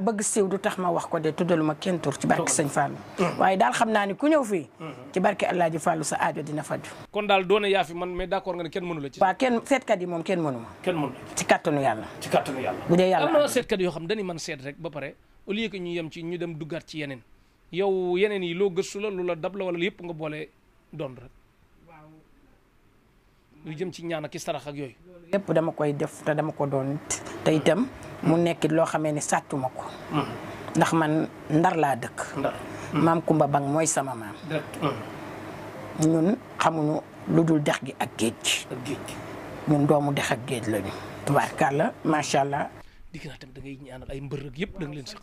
bëgg siiw du tax ma wax ko de tuddaluma kenn tur ci barke Sëñ Fallou waaye daal xam naa ni ku ñëw fii ci barke Alaaji Fallou sa aajo dina faju kon daal doone yaa fi man mais d'accord nga ne kenn mënu la ci waaw kenn seetkat yi moom kenn mënu ma kenn mënu ci kattanu yàlla ci kattanu yàlla bu dee yàlla am na seetkat yoo xam dañuy mën seet rek ba pare au lieu que ñu yem ci ñu dem duggaat ci yeneen yow yeneen yi loo gëstu la lu la dab la wala yëpp nga boole doon rek lu jëm ci ñaan ak sarax ak yooyu lépp dama koy def te dama ko doon te itam mu nekkit loo xamee ni sàccuma ko ndax man Ndar laa dëkk maam Kumba Bang mooy sama maam ñun xamuñu lu dul dex gi ak géej ñun doomu dex ak géej lañu tubaarkàlla macha allah. dikk naa tamit da ngay ñaanal ay mbër ak yëpp da nga leen sax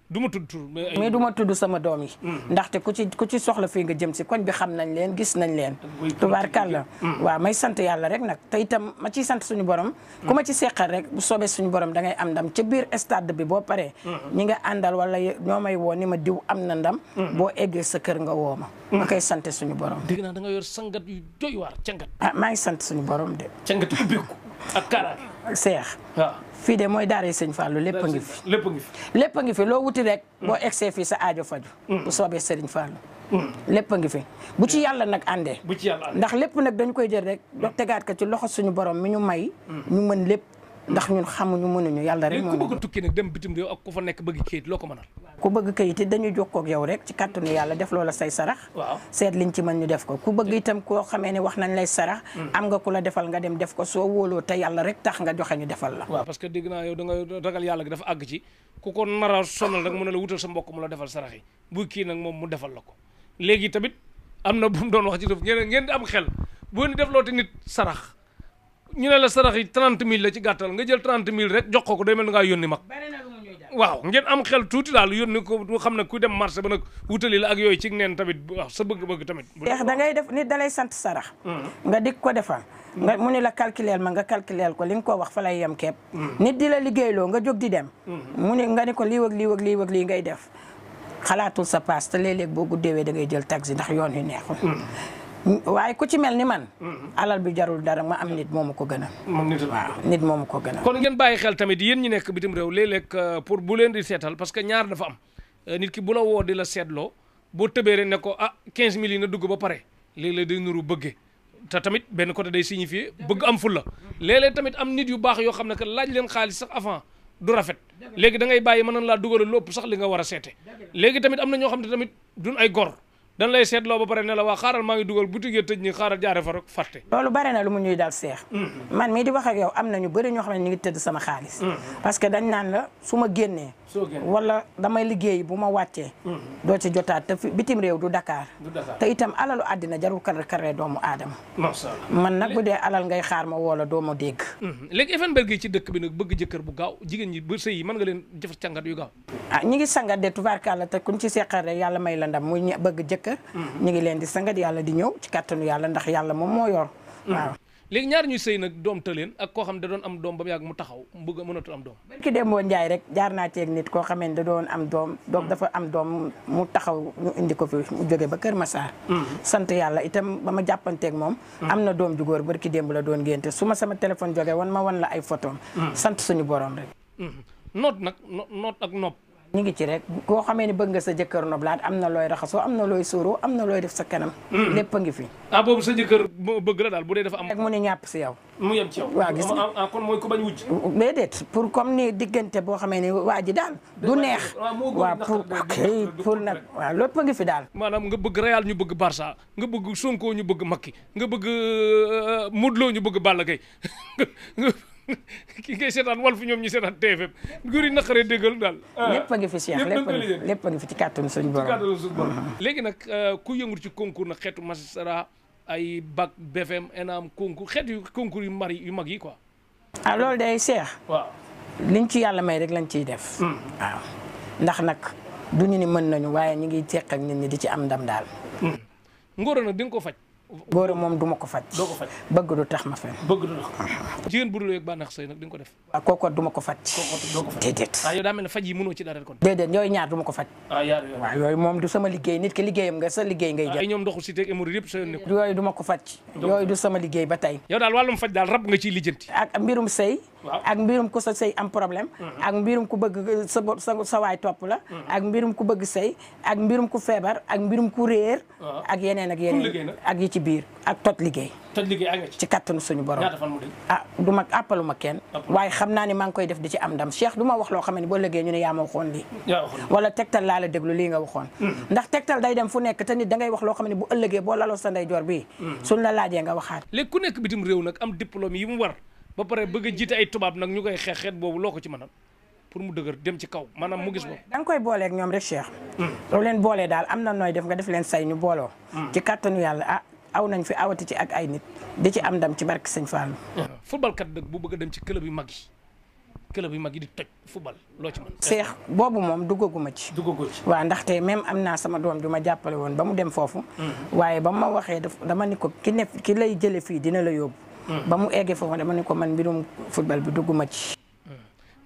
du ma tudd tur mais du ma tudd sama doom yi. ndaxte ku ci soxla fii nga jëm si koñ bi xam nañ leen gis nañ leen. tubaarkàlla waaw may sant yàlla rek nag te itam ma ciy sant suñu borom. ku ma ci seqal rek bu soobee suñu borom da ngay am ndam ca biir stade bi boo paree. ñi nga àndal wala ñoo may woo ni ma diw am na ndam. boo eggee sa kër nga woo ma. ma koy sant suñu borom. dégg naa da nga yor sangat yu doy waar cangat. maa ngi sant suñu borom de. cangat ubbeeku ak kaaraange. seex. waaw. fii de mooy daara sëñ Fallou lépp a ngi fi. lépp a ngi fi loo wuti rek. boo egsee fii sa aajo faju bu soobee Serigne Fallou. lépp a ngi fi bu ci yàlla nag àndee. bu ci yàlla àndee ndax lépp nag dañu koy jël rek. do tegaat ko ci loxo suñu borom mi ñu may. ñu mën lépp ndax ñun xamuñu mënuñu yàlla rek. ku bëgg a tukki nag dem bitim réew ak ku fa nekk bëgg kayit loo ko mënal. ku bëgg kayit it dañuy jokkoo ak yow rek ci kàttanu yàlla def loola say sarax. waaw seet liñ ci mën ñu def ko ku bëgg itam koo xamee ne wax nañ lay sarax. am nga ku la defal nga dem def ko soo wóoloo te yàlla rek tax nga joxe ñu defal la. waaw parce que dégg naa yow da nga ragal yàlla gi dafa àgg ci ku ko nar a sonal rek mu ne la wutal sa mbokk mu la defal sarax yi buy kii nag moom mu defal la ko léegi tamit am na bu mu doon wax ci def ngeen di am xel boo ni def loo te nit sarax ñu ne la sarax yi 30 000 la ci gàttal nga jël 30 000 rek jox ko day mel ngaa yónni mag waaw ngeen am xel tuuti daal yónni ko mu xam ne ku dem marché ba nag wutali la ak yooyu ci neen tamit waaw sa bëgg-bëgg tamit da ngay def nit da lay sant sarax nga dik ko defal nga mu ni la calculeel ma nga calculeel ko li nga ko wax fa lay yem kepp nit di la liggéeyloo nga jóg di dem mu ni nga ni ko lii wag lii ngay def xalaatul sa paas te léeg-léeg boo guddeewee da ngay jël taxi ndax yoon yu neexul waaye ku ci mel ni man alal bi jarul dara ma am nit moomu ko gënal nit moomu ko gënal kon ngeen bàyyi xel tamit yéen ñi nekk bitim réew léeg-léeg pour bu leen di seetal parce que ñaar dafa am nit ki bu la woo di la seetloo boo tëbee rek ne ko 15 000 yi na dugg ba pare léeg-léeg day nuru bëggee te tamit benn côté day signifier bëgg am fulla léeg-léeg tamit am nit yu baax yoo xam ne que laaj leen xaalis sax avant du rafet léegi da ngay bàyyi mën nañ laa dugalal lu ëpp sax li nga war a seete léegi tamit am na ñoo xam ne tamit duñ ay gor dan lay seetloo ba pare ne la waa xaaral maa ngi dugal boutique tëj ni xaaral jaare fa rek fàtte loolu bare na lu mu ñuy dal seex man mii di wax ak yow am na ñu bëri ñoo xam ne ñu ngi tëdd sama xaalis parce que dañ naan la su ma génnee wala damay liggéey bu ma wàccee doo ci jotaat te bitim réew du Dakar te itam alalu àddina jarul kare doomu aadama man nag bu dee alal ngay xaar ma woola doo ma dégg léegi Effenberg yi ci dëkk bi nag bëgg jëkkër bu gaaw jigéen ñi ba sëy yi mën nga leen jëf cangat yu gaaw ñi ngi sangat de tubaarkàlla te kuñ ci seqal rek yàlla may la ndam muy bëgg jëkkër ñi ngi leen di sangat yàlla di ñëw ci kàttanu yàlla ndax yàlla moom moo yor waaw léegi ñaar ñuy sëy nag doom tëleen ak koo xam ne da doon am doom ba mu yàgg mu taxaw bëgg mënatul am doom ki dem boo njaay rek jaar naa ceeg nit koo xamee ne da doon am doom dafa am doom mu taxaw ñu indi ko fi mu jóge ba Kër Massar sant yàlla itam ba ma jàppanteeg moom am na doom ju góor barki démb la doon ngénte su ma sama téléphone jógee wan la ay photom sant suñu borom rek noot nag noot ak nopp ñu ngi ci rek koo xamee ne bëgg nga sa jëkkër noblaat am na looy raxasoo am na looy sóoroo am na looy def sa kanam lépp a ngi fi boobu sa jëkkër bëgg la daal bu dee dafa am rek mu ni ñàpp si yow mu yem ci yow waaw gis nga kon mooy ko bañ wujj déedéet pour comme ni diggante boo xamee ne waa ji daal du neex waaw pour nag waaw lépp a ngi fi daal maanaam nga bëgg Real ñu bëgg Barça nga bëgg Sonko ñu bëgg Macky nga bëgg Modou Lo ñu bëgg Balla Gaye ki ngay seetaan Walf ñoom ñu seetaan TFM nguur yi naqaree déggal daal lépp a ngi fi Cheikh lépp a ngi fi ci kàttanu suñu borom léegi nag ku yëngu ci concours nag xeetu magistrat ay bac BFM ENAM concours xeetu concours yu mag yi quoi loolu day Cheikh waaw liñ ci yàlla may rek lañ ciy def waaw ndax nag duñu ni mën nañu waaye ñu ngi teq ak nit ñi di ci am ndam daal ngóor nag di nga ko faj góor moom duma ko faj. doo ko faj bëgg du tax ma fen. bëgg du tax jigéen bu dul yëg bànneex sëy nag di nga ko def. waaw kooku duma ko faj. kooku doo ko faj déedéet. yow daa mel ne faj yi mënoo ci dara kon. déedéet yooyu ñaar duma ko faj. yooyu. waaw yooyu moom du sama liggéey nit ki liggéeyam nga sa liggéey ngay jël. ay ñoom ndoxu cité ak hémorroïde yëpp sa yoon nekk. yooyu duma ko faj. yooyu du sama liggéey ba tey. yow daal wàllum faj daal rab nga ciy lijjanti. ak mbirum sëy. waaw ak mbirum ku sa sëy am problème. ak mbirum ku bëgg sa waay topp la. ak mbirum ku bëgg sëy ak mbirum ku feebar ak mbirum ku réer. ak yeneen ak yeneen ak yi ci biir ak tot liggéey. toj liggéey ak nga ci. ci kattanu suñu borom. ñaata fan mu dégg. du ma àppaluma kenn. waaye xam naa ne maa ngi koy def di ci am ndam Cheikh du ma wax loo xam ne boo liggéey ñu ne yaa ma waxoon lii. wala tegtal laa la déglu lii nga waxoon. ndax tegtal day dem fu nekk te nit da ngay wax loo xam ne bu ëllëgee boo laloo sa ndeyjoor bii. suñ la laajee nga waxaat. léegi ku nekk bitim réew nag am diplôme yi mu war ba pare bëgg a jiite ay tubaab nag ñu koy xeex boobu loo ko ci mënal pour mu dëgër dem ci kaw maanaam mu gis moom. da nga koy booleeg ñoom rek Cheikh. loolu leen boolee daal am na nooy def nga def leen say ñu booloo. ci kattanu yàlla aw nañ fi awati ci ak ay nit di ci am ndam ci barke Sëñ Fallu. football kat dëgg bu bëgg a dem ci club yu mag yi di toj football loo ci mën. seex boobu moom duggaguma ci. waaw ndaxte même am naa sama doom ju ma jàppale woon ba mu dem foofu. waaye ba ma waxee dama ni ko ki lay jële fii dina la yóbbu. ba mu eggee foofu dama ni ko man mbirum football bi dugguma ci.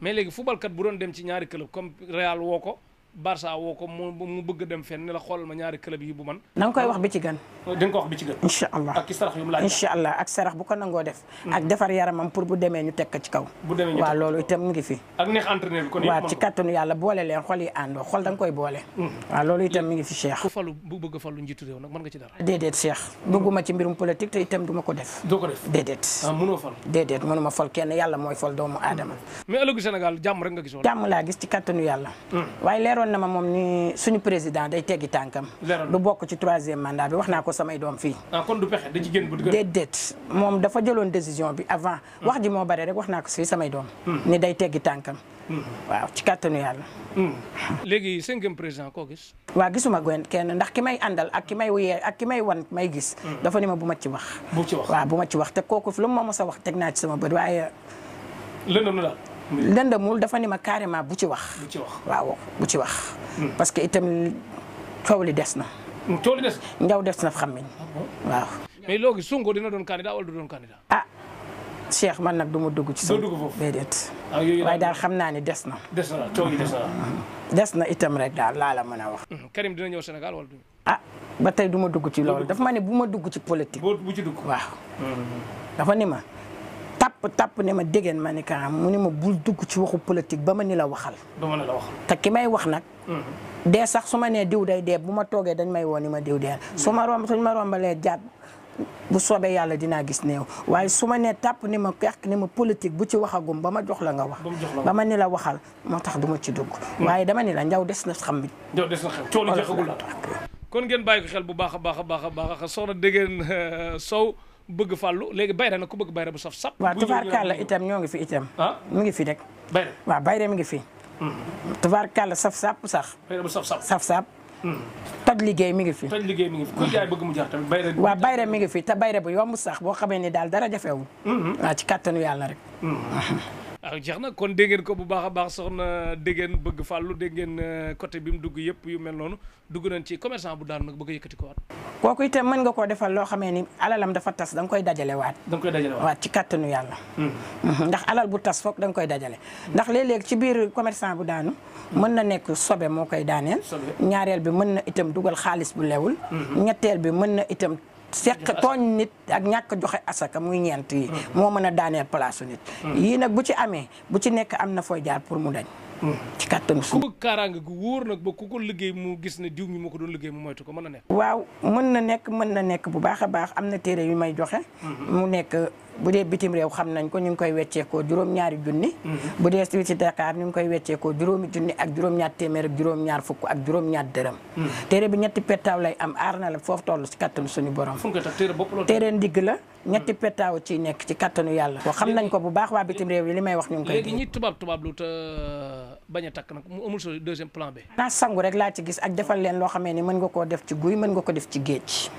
mais léegi football kat bu doon dem ci ñaari club comme Real woo ko Barça woo ko mu bëgg dem fenn ni la xoolal ma ñaari club yi bu man na nga koy wax bi ci gën. di nga ko wax bi ci gën. incha allah ak sarax yu mu laaj. incha allah ak sarax bu ko nangoo def. ak defar yaramam pour bu demee ñu teg ko ci kaw. bu demee ñu waaw loolu itam mu ngi fi. ak neex entraîneur bi kon waaw ci kattanu yàlla boole leen xol yi àndoo xol da nga koy boole. waaw loolu itam mi ngi fi Cheikh. ku falu bu bëgg a falu njiitu réew nag mën nga ci dara. déedéet Cheikh dugguma ci mbirum politique te itam du ma ko def. doo ko def déedéet. mënoo fal. déedéet mënuma fal kenn yàlla mooy fal doomu aadama. mais ëllëgu Sénégal jàmm rek nga gisoon. jàmm laa gis ci kattanu yàlla. waaye leeroon na ma moom ni suñu président day teggi tànkam. du bokk ci 3e mandat bi wax naa ko samay doom fii. kon du pexe da ci génn bu déedéet moom dafa jëloon décision bi avant. wax ji moo bare rek wax naa ko fii samay doom. ni day teggi tànkam. waaw ci kàttanu yàlla. léegi 5e président koo gis. waaw gisuma gën kenn ndax ki may àndal ak ki may wuyee ak ki may wan may gis. dafa ni ma bu ma ci wax. waaw bu ma ci wax te kooku lu ma mos a wax teg naa ci sama bët waaye. lëndëm na daal. lëndëmul dafa ni ma carrément bu ci wax. waaw bu ci wax. parce que itam coow li des na. coow li des. njaw des na xam waaw. mais léegi Sonko dina doon candidat wala du doon candidat. ah Cheikh man nag du ma dugg ci. doo dugg foofu déedéet. waaye daal xam naa ni des na. des na coow li des na. des na itam rek daal laa la mën a wax. Karim dina ñëw Sénégal wala du. ah ba tey du ma dugg ci loolu dafa ma ne bu ma dugg ci politique. bu ci dugg waaw. dafa ni ma. tapp ne ma déggeen ma ni ka mu ni ma bul dugg ci waxu politique ba ma ni la waxal. te ki may wax nag. dee sax su ma nee diw day dee bu ma toogee dañ may woo ni ma diw dee suñ ma rombalee jaat bu soobee yàlla dinaa gis néew waaye su ma nee tàpp ni ma yàq ni ma politique bu ci waxagum ba ma jox la nga wax. ba ma ni la waxal moo tax du ma ci dugg. waaye dama ni la njaw des na xam. njaw des na xam coow li jeexagul la. kon ngeen bàyyi ko xel bu baax a baax a baax a baax soxna Déguène Sow bëgg fàllu léegi bayre nag ku bëgg bayre bu saf sap. waaw tubaarkàlla itam ñoo ngi fi itam. mu ngi fi rek. bayre waaw bayre mi ngi fi. tubaarkàlla saf sap sax. bayre bu saf sap saf sap. toj liggéey mi ngi fi. toj liggéey mi ngi fi kuy jaay bëgg mu jar tamit bayre. waaw bayre mi ngi fi te bayre bu yomb sax boo xamee ni daal dara jafewul. waaw ci kàttanu yàlla rek. waaw jeex na kon dégg ngeen ko bu baax a baax soxna Déguène bëgg fàllu dégg ngeen côté bi mu dugg yëpp yu mel noonu dugg nañ ci commerçant bu daanu nag bëgg a yëkkati ko waat. kooku itam mën nga koo defal loo xamee ni alalam dafa tas da nga koy dajale waat. waat ci kàttanu yàlla. ndax alal bu tas foog da nga koy dajale. ndax léeg-léeg ci biir commerçant bu daanu. mën na nekk sobe moo koy daaneel. ñaareel bi mën na itam dugal xaalis bu lewul. ñetteel bi mën na itam. seq tooñ nit ak ñàkk joxe asaka muy ñeent yi moo mën a daaneel place nit yii nag bu ci amee bu ci nekk am na fooy jaar pour mu dañ ci kàttanu suuf ku bëgg kaaraange gu wóor nag ba ku ko liggéey mu gis ne diw mi moo ko doon liggéey mu moytu ko mën na nekk waaw mën na nekk bu baax a baax am na téere yu may joxe mu nekk bu dee bitim réew xam nañ ko ñu ngi koy wecceekoo juróom-ñaari junni bu dee ci Dakar ñu ngi koy wecceekoo juróomi junni ak juróom-ñaar téeméer ak juróom-ñaar fukk ak juróom-ñaar dërëm téere bi ñetti pettaaw lay am aar na la foofu toll ci kattanu suñu borom téere ndigg la ñetti pettaaw ci nekk ci kattanu yàlla ko xam nañ ko bu baax waa bitim réew yi li may wax ñu ngi koy léegi ñi tubaab lu te bañ a takk nag mu amul sa deuxième plan B naa sangu rek laa ci gis ak defal leen loo xamee ni mën nga koo def ci guy mën nga ko def ci géej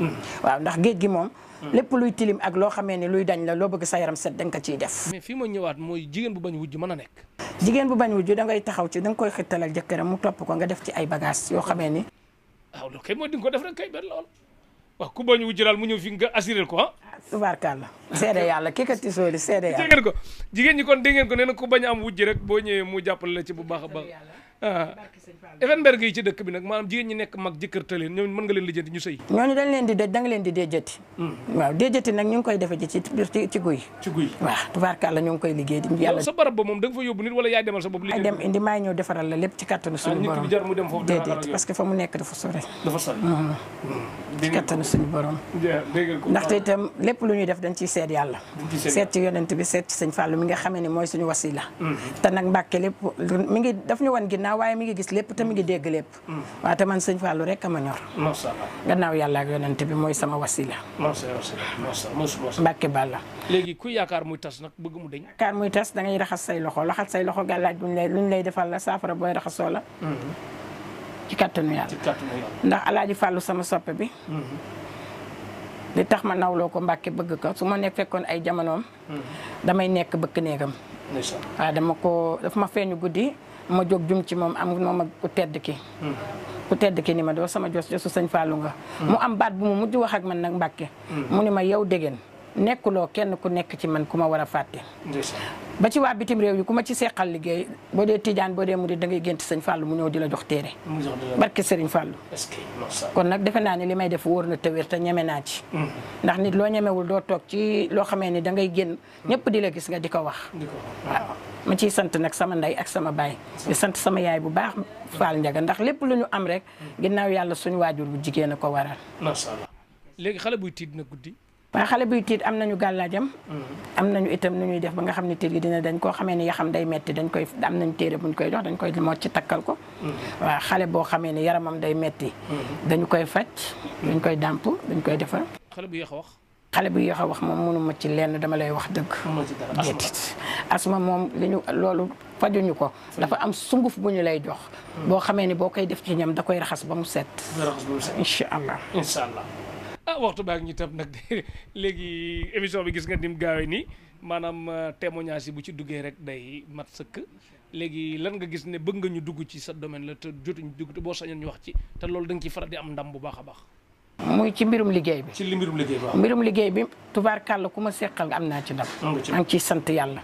waaw ndax géej gi moom lépp luy tilim ak loo xamee ni luy dañ la loo bëgg sa yaram set da nga ko ciy def. mais fii ma ñëwaat mooy jigéen bu bañ wujj mën a nekk. jigéen bu bañ wujj da ngay taxaw ci da nga koy xittalal jëkkëram mu topp ko nga def ci ay bagages yoo xamee ni. waaw loolu kay mooy di nga ko def rek kay benn lool wax ku bañ wujj daal mu ñëw fi nga assuré ko ah. tubaarkàlla seede yàlla kii ka tisooli seede yàlla. dégg ngeen ko jigéen ñi kon dégg ngeen ko nee na ku bañ am wujj rek boo ñëwee mu jàppale la ci bu baax a baax. Effenberg yi ci dëkk bi nag maanaam jigéen ñi nekk mag jëkkër te leen ñooñu mën nga leen lijjanti ñu sëy ñooñu dañ leen di dëj da nga leen di déjati waaw déjati nag ñu ngi koy defe ji ci guy waaw tubaarkàlla ñu ngi koy liggéey di yàlla sa barab ba moom da nga fa yóbbu nit wala yaay demal sa bopp liggéey dem indi maay ñëw defaral la lépp ci kattanu suñu borom déedéet parce que fa mu nekk dafa sore ci kattanu suñu borom ndaxte itam lépp lu ñuy def dañ ciy seet yàlla seet ci yonent bi seet ci sëñ Fallou mi nga xamee ni mooy suñu wasila te nag Mbàkke lépp mi ngi daf ñu wan ginnaaw waaye mi ngi gis lépp te mi ngi dégg lépp waaw te man sëñ Fallou rek a ma ñor gannaaw yàlla ak yonent bi mooy sama wasila Mbàkke Balla léegi ku yaakaar muy tas nag bëgg mu deñ yaakaar muy tas da ngay raxas say loxo say loxo gàllaaj luñ lay defal la saafara booy raxasoo la ci kattanu yàlla ndax alaaji Fallou sama soppe bi li tax ma nawloo ko Mbàkke bëgg ko su ma nekk fekkoon ay jamonoom damay nekk bëkk néegam waaw dafa ma feeñu guddi ma jóg jum ci moom am moom ak ku tedd ki ni ma doo sama josu sëñ Fallou nga mu am baat bu mu mujj wax ak man nag Mbàkke mu ni ma yow dégeen nekkuloo kenn ku nekk ci man ku ma war a fàtte ba ci waa bitim réew yi ku ma ci seqal liggéey boo dee tijaan boo dee murid da ngay gént sëñ Fallou mu ñëw di la jox téere barke Sëriñ Fallou kon nag defe naa ni li may def wóor na te wér te ñeme naa ci ndax nit loo ñemewul doo toog ci loo xamee ni da ngay génn ñëpp di la gis nga di ko wax waaw ma ciy sant nag sama ndey ak sama baay di sant sama yaay bu baax Fall Ndiaga ndax lépp lu ñu am rek ginnaaw yàlla suñu waajur bu jigéen a ko waral macha allah léegi xale buy tiit na guddi waaw xale buy tiit am nañu gàllaajam am nañu itam nu ñuy def ba nga xam ne tiit gi dina dañ koo xamee ni yaxam day metti dañ koy am nañu téere buñ koy jox dañ koy moo ci takkal ko waaw xale boo xamee ni yaramam day metti dañu koy faj dañ koy dàmp dañ koy defar xale bu yéex a wax xale bu yéex a wax moom mënu ma ci lenn dama lay wax dëgg déedéet asma moom li ñu loolu fajuñu ko dafa am sunguf bu ñu lay jox boo xamee ni boo koy def ci ñam da koy raxas ba mu set incha allah waxtu baak ñi tam nag léegi émission bi gis nga nim gaawee nii maanaam témoignage yi bu ci duggee rek day mat sëkk léegi lan nga gis ne bëgg nga ñu dugg ci sa domaine la te jotuñu dugg te boo sañoon ñu wax ci te loolu da nga ciy faral di am ndam bu baax a baax muy ci mbirum liggéey bi ci li mbirum liggéey bi waaw mbirum liggéey bi tubaarkàlla ku ma seqal nga am naa ci ndam maa ngi ciy sant yàlla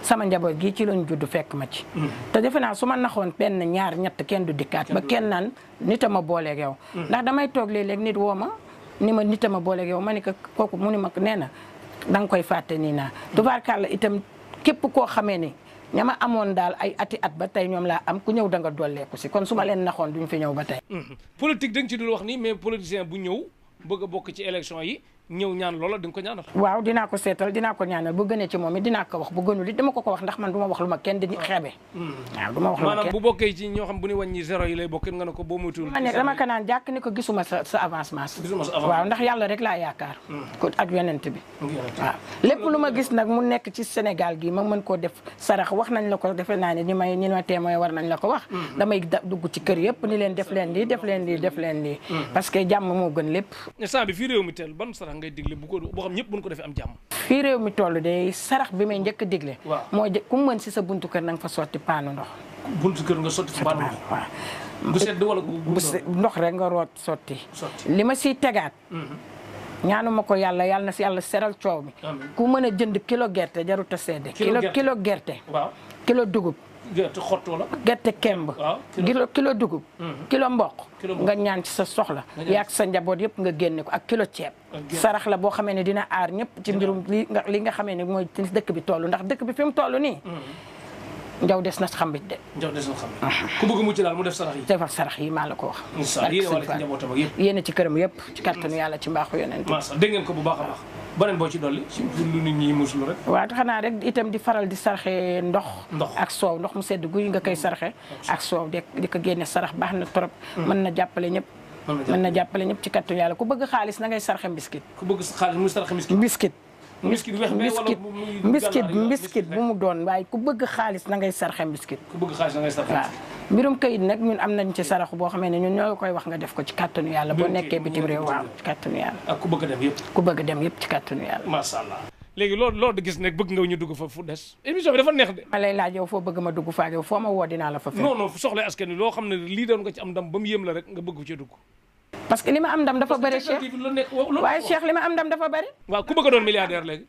sama njaboot gii ci lañ judd fekk ma ci te defe naa su ma naxoon benn ñaar ñett kenn du dikkaat ba kenn naan nit a ma booleeg yow ndax damay toog léeg-léeg nit woo ma ni ma nit a ma booleeg yow ma ni ko kooku mu ni ma nee na da nga koy fàtte nii naa tubaarkàlla itam képp koo xamee ni ña ma amoon daal ay ati at ba tey ñoom laa am ku ñëw da nga dolleeku si kon su ma leen naxoon duñ fi ñëw ba tey politique da nga ci dul wax nii mais politicien bu ñëw bëgg a bokk ci élection yi ñëw ñaan loola di nga ko ñaanal waaw dinaa ko seetal dinaa ko ñaanal bu gënee ci moom it dinaa ko wax bu gënul it dama ko wax ndax man du ma wax lu ma kenn di xeebe waaw du ma wax lu ma kenn maanaam bu bokkee ci ñoo xam bu ñu wàññi zéro yi lay bokk nga ne ko boo moytuwul ma ne dama ko naan jàkk ni ko gisuma sa avancement waaw ndax yàlla rek laa yaakaar ko ak yonent bi waaw lépp lu ma gis nag mu nekk ci Sénégal gi ma mën koo def sarax wax nañ la ko defe naa ne ñi ma témoin war nañ la ko wax damay dugg ci kër yëpp ni leen def leen lii def leen lii def leen lii parce que jàmm moo gën lépp instant bi fii réew mi teel ban sarax ngay digle bu ko boo xam ñëpp buñ ko defee am jàmm fii réew mi toll de sarax bi may njëkk a digle mooy ku mën si sa buntu kër na nga fa sotti paanu ndox buntu kër nga sotti fa paanu ndox waaw bu sedd wala ndox rek nga root sotti li ma siy tegaat ñaanuma ko yàlla na si yàlla seral coow mi ku mën a jënd kilo gerte jarut a sedde kilo gerte kilo dugub gerte xott wala gerte kemb kilo dugub kilo mboq nga ñaan ci sa soxla yaag sa njaboot yëpp nga génne ko ak kilo ceeb sarax la boo xamee ne dina aar ñëpp ci mbirum li nga xamee ne mooy ci dëkk bi toll ndax dëkk bi fi mu toll nii njaw des na xam bi de njaw des na xam ku bëgg mucc daal mu def sarax yi defal sarax yi maa la ko wax yéene ci këram yëpp ci kattanu yàlla ci mbaaxu yonent dégg ngeen ko bu baax a baax beneen boo ci dolli ci lu nit ñi muslu rek waaw xanaa rek itam di faral di sarxe ndox ak soow ndox mu sedd guy nga koy sarxe ak soow di ko génne sarax baax na trop mën na jàppale ñëpp ci kattanu yàlla ku bëgg xaalis na ngay sarxe mbiskit ku bëgg xaalis mu sarxe mbiskit mbiskit bu mu doon waaye ku bëgg xaalis na ngay sarxe mbiskit waaw mbirum kayit nag ñun am nañ ci saraxu boo xamee ne ñun ñoo koy wax nga def ko ci kàttanu yàlla boo nekkee bitim réew waaw ci kàttanu yàlla ak ku bëgg a dem yëpp ci kàttanu yàlla masha Allah léegi loolu di gis nag bëgg nga ñu dugg fa fu des émission bi dafa neex de ma lay laaj yow foo bëgg ma dugg faa yow foo ma woo dinaa la fa fekk non soxla askan wi loo xam ne lii doon nga ci am ndam ba mu yéem la rek nga bëgg ci dugg parce que li ma am ndam dafa bëri Cheikh waaye Cheikh li ma am ndam dafa bëri waaw ku bëgg a doon milliardaire léegi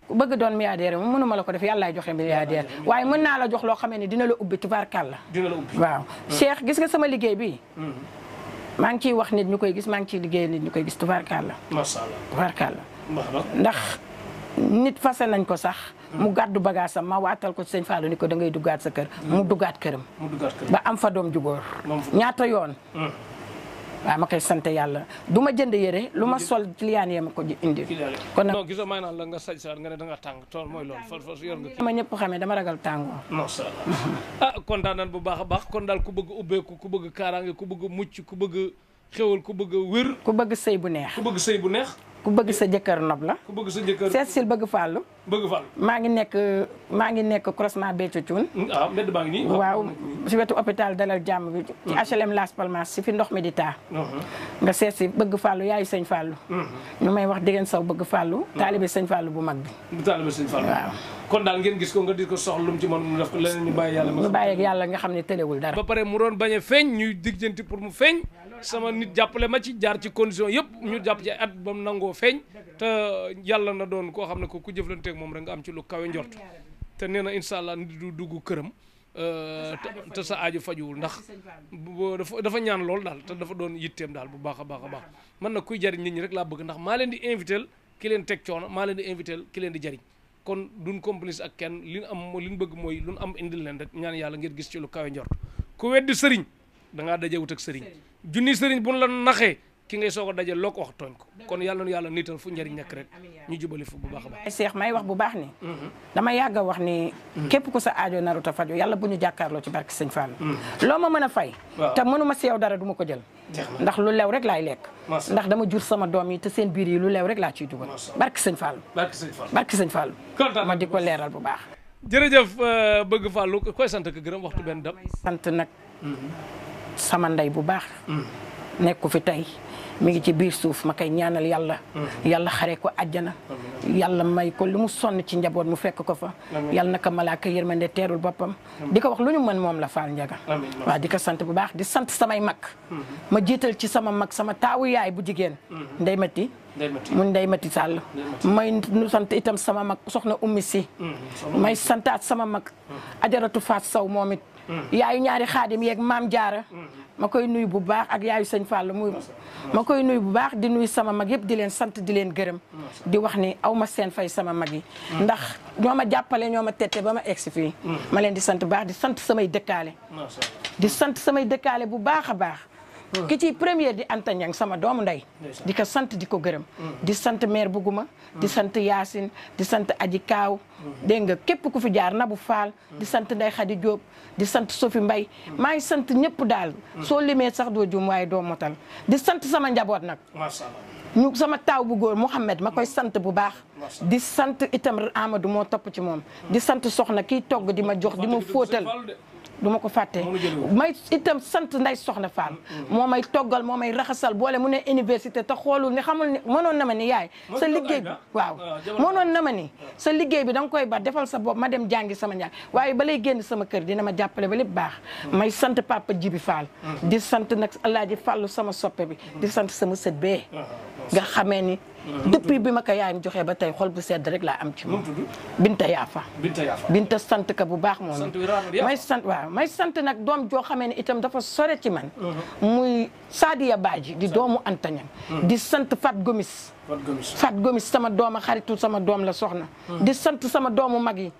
ku bëgg doon milliardaire moom mënuma la ko def yàllaay joxe milliardaire waaye mën naa la jox loo xamee ne dina la ubbi tubaarkàlla waaw Cheikh gis nga sama liggéey bi maa ngi ciy wax nit ñu koy gis maa ngi ciy liggéey nit ñu koy gis tubaarkàlla ndax nit fase nañ ko sax mu gàddu bagaasam ma waatal ko ci sëñ Fallou ni ko da ngay duggaat sa kër mu duggaat këram ba am fa doom ju góor ñaata yoon waaw ma koy sant yàlla du ma jënd yére lu ma sol client yee ma ko indi kon nag non gisoo may naan la nga saj saar nga ne da nga tàng tool mooy loolu fa yor nga ma ñëpp xamee dama ragal tàngoo masha Allah kontaan nañ bu baax a baax kon daal ku bëgg ubbeeku ku bëgg kaaraange ku bëgg mucc ku bëgg xewal ku bëgg wér ku bëgg sëy bu neex ku bëgg sa jëkkër nob la. ku bëgg sa jëkkër seet sil bëgg fàllu. bëgg fàllu. maa ngi nekk croisement Béthio Thioune. ah mbedd baa ngi nii. waaw si wetu hôpital Dalal Jàmm bi. ci HLM Las Palmas si fi ndox mi di taa. nga seet si bëgg fàllu yaayu sëñ fàllu. ñu may wax diggéen saw bëgg fàllu. taalibe sëñ fàllu bu mag bi. taalibe sëñ fàllu waaw. kon daal ngeen gis ko nga di ko soxla lu mu ci mën mu def ko leneen ñu bàyyi yàlla. ñu bàyyi ak yàlla nga xam ne tëlewul dara. ba pare mu doon bañ a feeñ ñuy digjanti pour mu feeñ. sama nit jàppale ma ci jaar ci condition yëpp ñu jàpp ci at ba mu nangoo feeñ te yàlla na doon koo xam ne ko ku jëflanteeg moom rek nga am ci lu kawe njort te nee na incha allah nit du dugg këram te sa aaju fajuwul ndax dafa ñaan lool daal te dafa doon yitteem daal bu baax a baax a baax man nag kuy jariñ nit ñi rek laa bëgg ndax maa leen di invité ki leen teg coono maa leen di invité ki leen di jariñ kon duñ complice ak kenn li ñu bëgg mooy lu ñu am indil leen rek ñaan yàlla ngeen gis ci lu kawe njort ku weddi sëriñ da ngaa dajewut ak sëriñ junni sëriñ bu la naxee ki ngay soog a daje loo ko wax tooñ ko kon yàlla nu yàlla niital fu njëriñ nekk rek ñu jubali fu bu baax a baax. Cheikh may wax bu baax ni dama yàgg a wax ni képp ku sa aajo naruta faju yàlla bu ñu jàkkaarloo ci barke sëñ Fall loo ma mën a fay te mënuma si yow dara du ma ko jël ndax lu lew rek laay lekk ndax dama jur sama doom yi te seen biir yi lu lew rek laa ciy dugal barke sëñ Fall barke sëñ Fall ma di ko leeral bu baax jërëjëf bëgg Fallou koy sant ak gërëm waxtu benn dam sant nag sama ndey bu baax nekku fi tey mi ngi ci biir suuf ma koy ñaanal yàlla yàlla xare ko àjjana yàlla may ko lu mu sonn ci njaboot mu fekk ko fa yàlla naka malaaka yërmande teerul boppam di ko wax lu ñu mën moom la Fall Ndiaga waaw di ko sant bu baax di sant samay mag ma jiital ci sama mag sama taawu yaay bu jigéen Ndey Mati mun Ndey Mati Sall may nu sant itam sama mag soxna Ummi Si may santaat sama mag Ajaratu Faat Saw moom it yaayu ñaari xaadim yeeg maam jaara ma koy nuyu bu baax ak yaayu sëñ Fall ma koy nuyu bu baax di nuyu sama mag yëpp di leen sant di leen gërëm di wax ni aw ma seen fay sama mag yi ndax ñoo ma jàppale ñoo ma tette ba ma egsi fii ma leen di sant bu baax di sant samay dëkkaale bu baax a baax ki ci première di Anta Ñang sama doomu ndey di ko sant di ko gërëm di sant maire Buguma di sant Yaasin di sant Aji Kaaw dégg nga képp ku fi jaar Nabu Faal di sant Ndey Xadi Jóob di sant Sofi Mbay maa ngi sant ñëpp daal soo limee sax doo jum waaye doo motal di sant sama njaboot nag ñu sama taaw bu góor Mouhamed ma koy sant bu baax di sant itam Amadou moo topp ci moom di sant soxna kiy togg di ma jox di ma fóotal du ma ko fàtte may itam sant Ndey Soxna Fall moo may toggal moo may raxasal boole mu ne université te xoolul ni xamul ni mënoon na ma ni yaay sa liggéey bi waaw mënoon na ma ni sa liggéey bi da nga koy ba defal sa bopp ma dem jàngi sama njàng waaye ba lay génn sama kër dina ma jàppale ba lépp baax may sant Papa Jibi Fall di sant nag Alaaji Fallu sama soppe bi di sant sama sët bee nga xamee ni depuis bi ma ko yaayam joxee ba tey xol bu sedd rek laa am ci moom Binta Yaafa Binta sant ka bu baax moom may sant nag doom joo xamee ne itam dafa sore ci man muy Sadiya Badji di doomu Anta Ñang di sant Fat Gomis sama doom a xaritu sama doom la soxna di sant sama doomu mag yi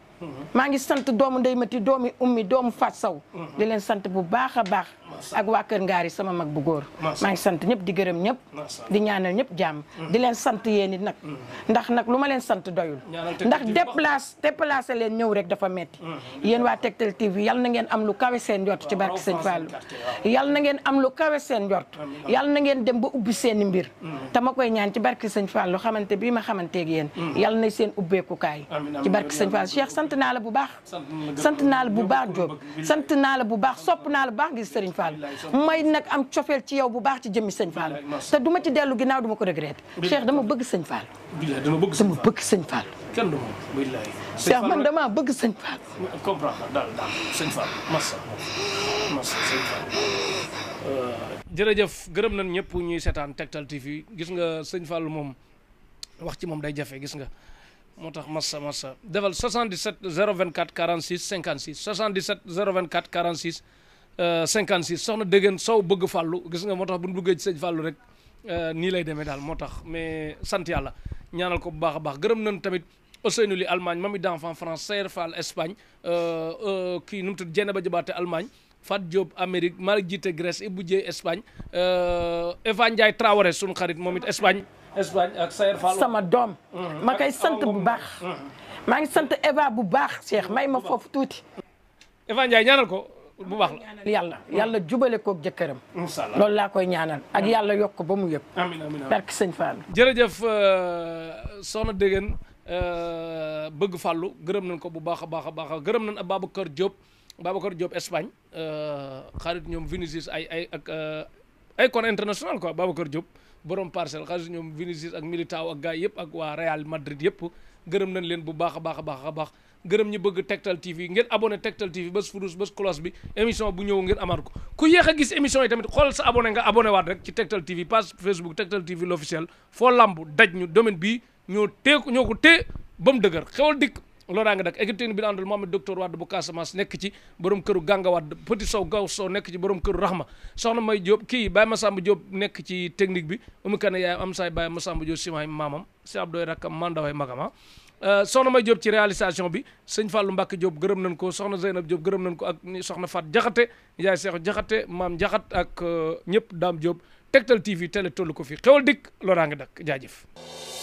maa ngi sant doomu Ndey Mati doomu Ummi doomu Fat Saw di leen sant bu baax a baax ak waa Kër Ngaari sama mag bu góor maa ngi sant ñëpp di gërëm ñëpp di ñaanal ñëpp jàmm di leen sant yéen it nag ndax nag lu ma leen sant doyul ndax déplacé leen ñëw rek dafa metti yéen waa Tektal TV yal na ngeen am lu kawe seen njort ci barke Sëñ Fallu yal na ngeen am lu kawe seen njort yal na ngeen dem ba ubbi seeni mbir te ma koy ñaan ci barke Sëñ Fallu xamante bii ma xamanteeg yéen yal na seen ubbeekukaay ci barke Sëñ Fallu Cheikh sant naa la bu baax sant naa la bu baax Diop sant naa la bu baax sopp naa la bu baax ngir Sëriñ Fall may nag am cofeel ci yow bu baax ci jëmmi Sëñ Fall te du ma ci dellu ginnaaw du ma ko regretté Cheikh dama bëgg Sëñ Fall dama bëgg Sëñ Fall Cheikh man dama bëgg Sëñ Fall comprendre daal Sëñ Fall massa Sëñ Fall jërëjëf gërëm nañ ñëpp ñuy seetaan Tektal TV gis nga Sëñ Fall moom wax ci moom day jafe gis nga moo tax massa defal 77 024 46 56 77 024 46 56 soxna Dégeen Sow bëgg Fallou gis nga moo tax bu ñu bëggee ci Sëñ Fallou rek nii lay demee daal moo tax mais sant yàlla ñaanal ko bu baax a baax gërëm nañ tamit Ousseynou Ly Allemagne Mami d'enfant France Sayer Fall Espagne kii nu mu tudd Dieynaba Jabaate Allemagne Fat Diop Amérique Malick Jité Grèce Ibou Dieye Espagne Eva Ndiaye Traoré sunu xarit moom it Espagne ak Sayer Fall sama doom ma koy sant bu baax maa ngi sant Eva bu baax Cheikh may ma foofu tuuti Eva Ndiaye ñaanal ko bu baax la yàlla jubale koog jëkkëram inshallah loolu laa koy ñaanal ak yàlla yokk ba mu yëg amiin amiin barke sëñ Fall jërëjëf soxna Degen bëgg fàllu gërëm nañ ko bu baax a baax a baax gërëm nañ Babacar Diop Espagne xarit ñoom Vinicius ay kon international quoi Babacar Diop borom Parcelles xarit ñoom Vinicius ak Militao ak gars yëpp ak waa Real Madrid yëpp gërëm nañ leen bu baax a baax gërëm ñi bëgg Tektal TV ngeen abonné Tektal TV bés furus bés cloche bi émission bu ñëw ngeen amaat ko ku yéex a gis émission yi tamit xool sa abonné nga abonné waat rek ci Tektal TV page Facebook Tektal TV l'officiel foo lamb daj ñu domaine bii ñoo ko téye ba mu dëgër xewal dikk loolaa nga dak écriture bi la àndal Mohamed docteur Wade bu Casamance nekk ci borom këru Ganga Wade Petit Sow Gaw Sow nekk ci borom këru Rahma soxna May Diop kii Baye Massamba Diop nekk ci technique bi umu kane yaayam am saay Baye Massamba Diop simaay maamam si Abdoy rakkam mandaway magama soxna May Diop ci réalisation bi sëñ Fallou Mbacke Diop gërëm nañ ko soxna Zeynab Diop gërëm nañ ko ak soxna Fat Jaxate yaay Seexu Jaxate maam Jaxat ak ñëpp Daam Diop Tektal TV télé tollu ko fi xewal dikk loolaa nga dak jaajëf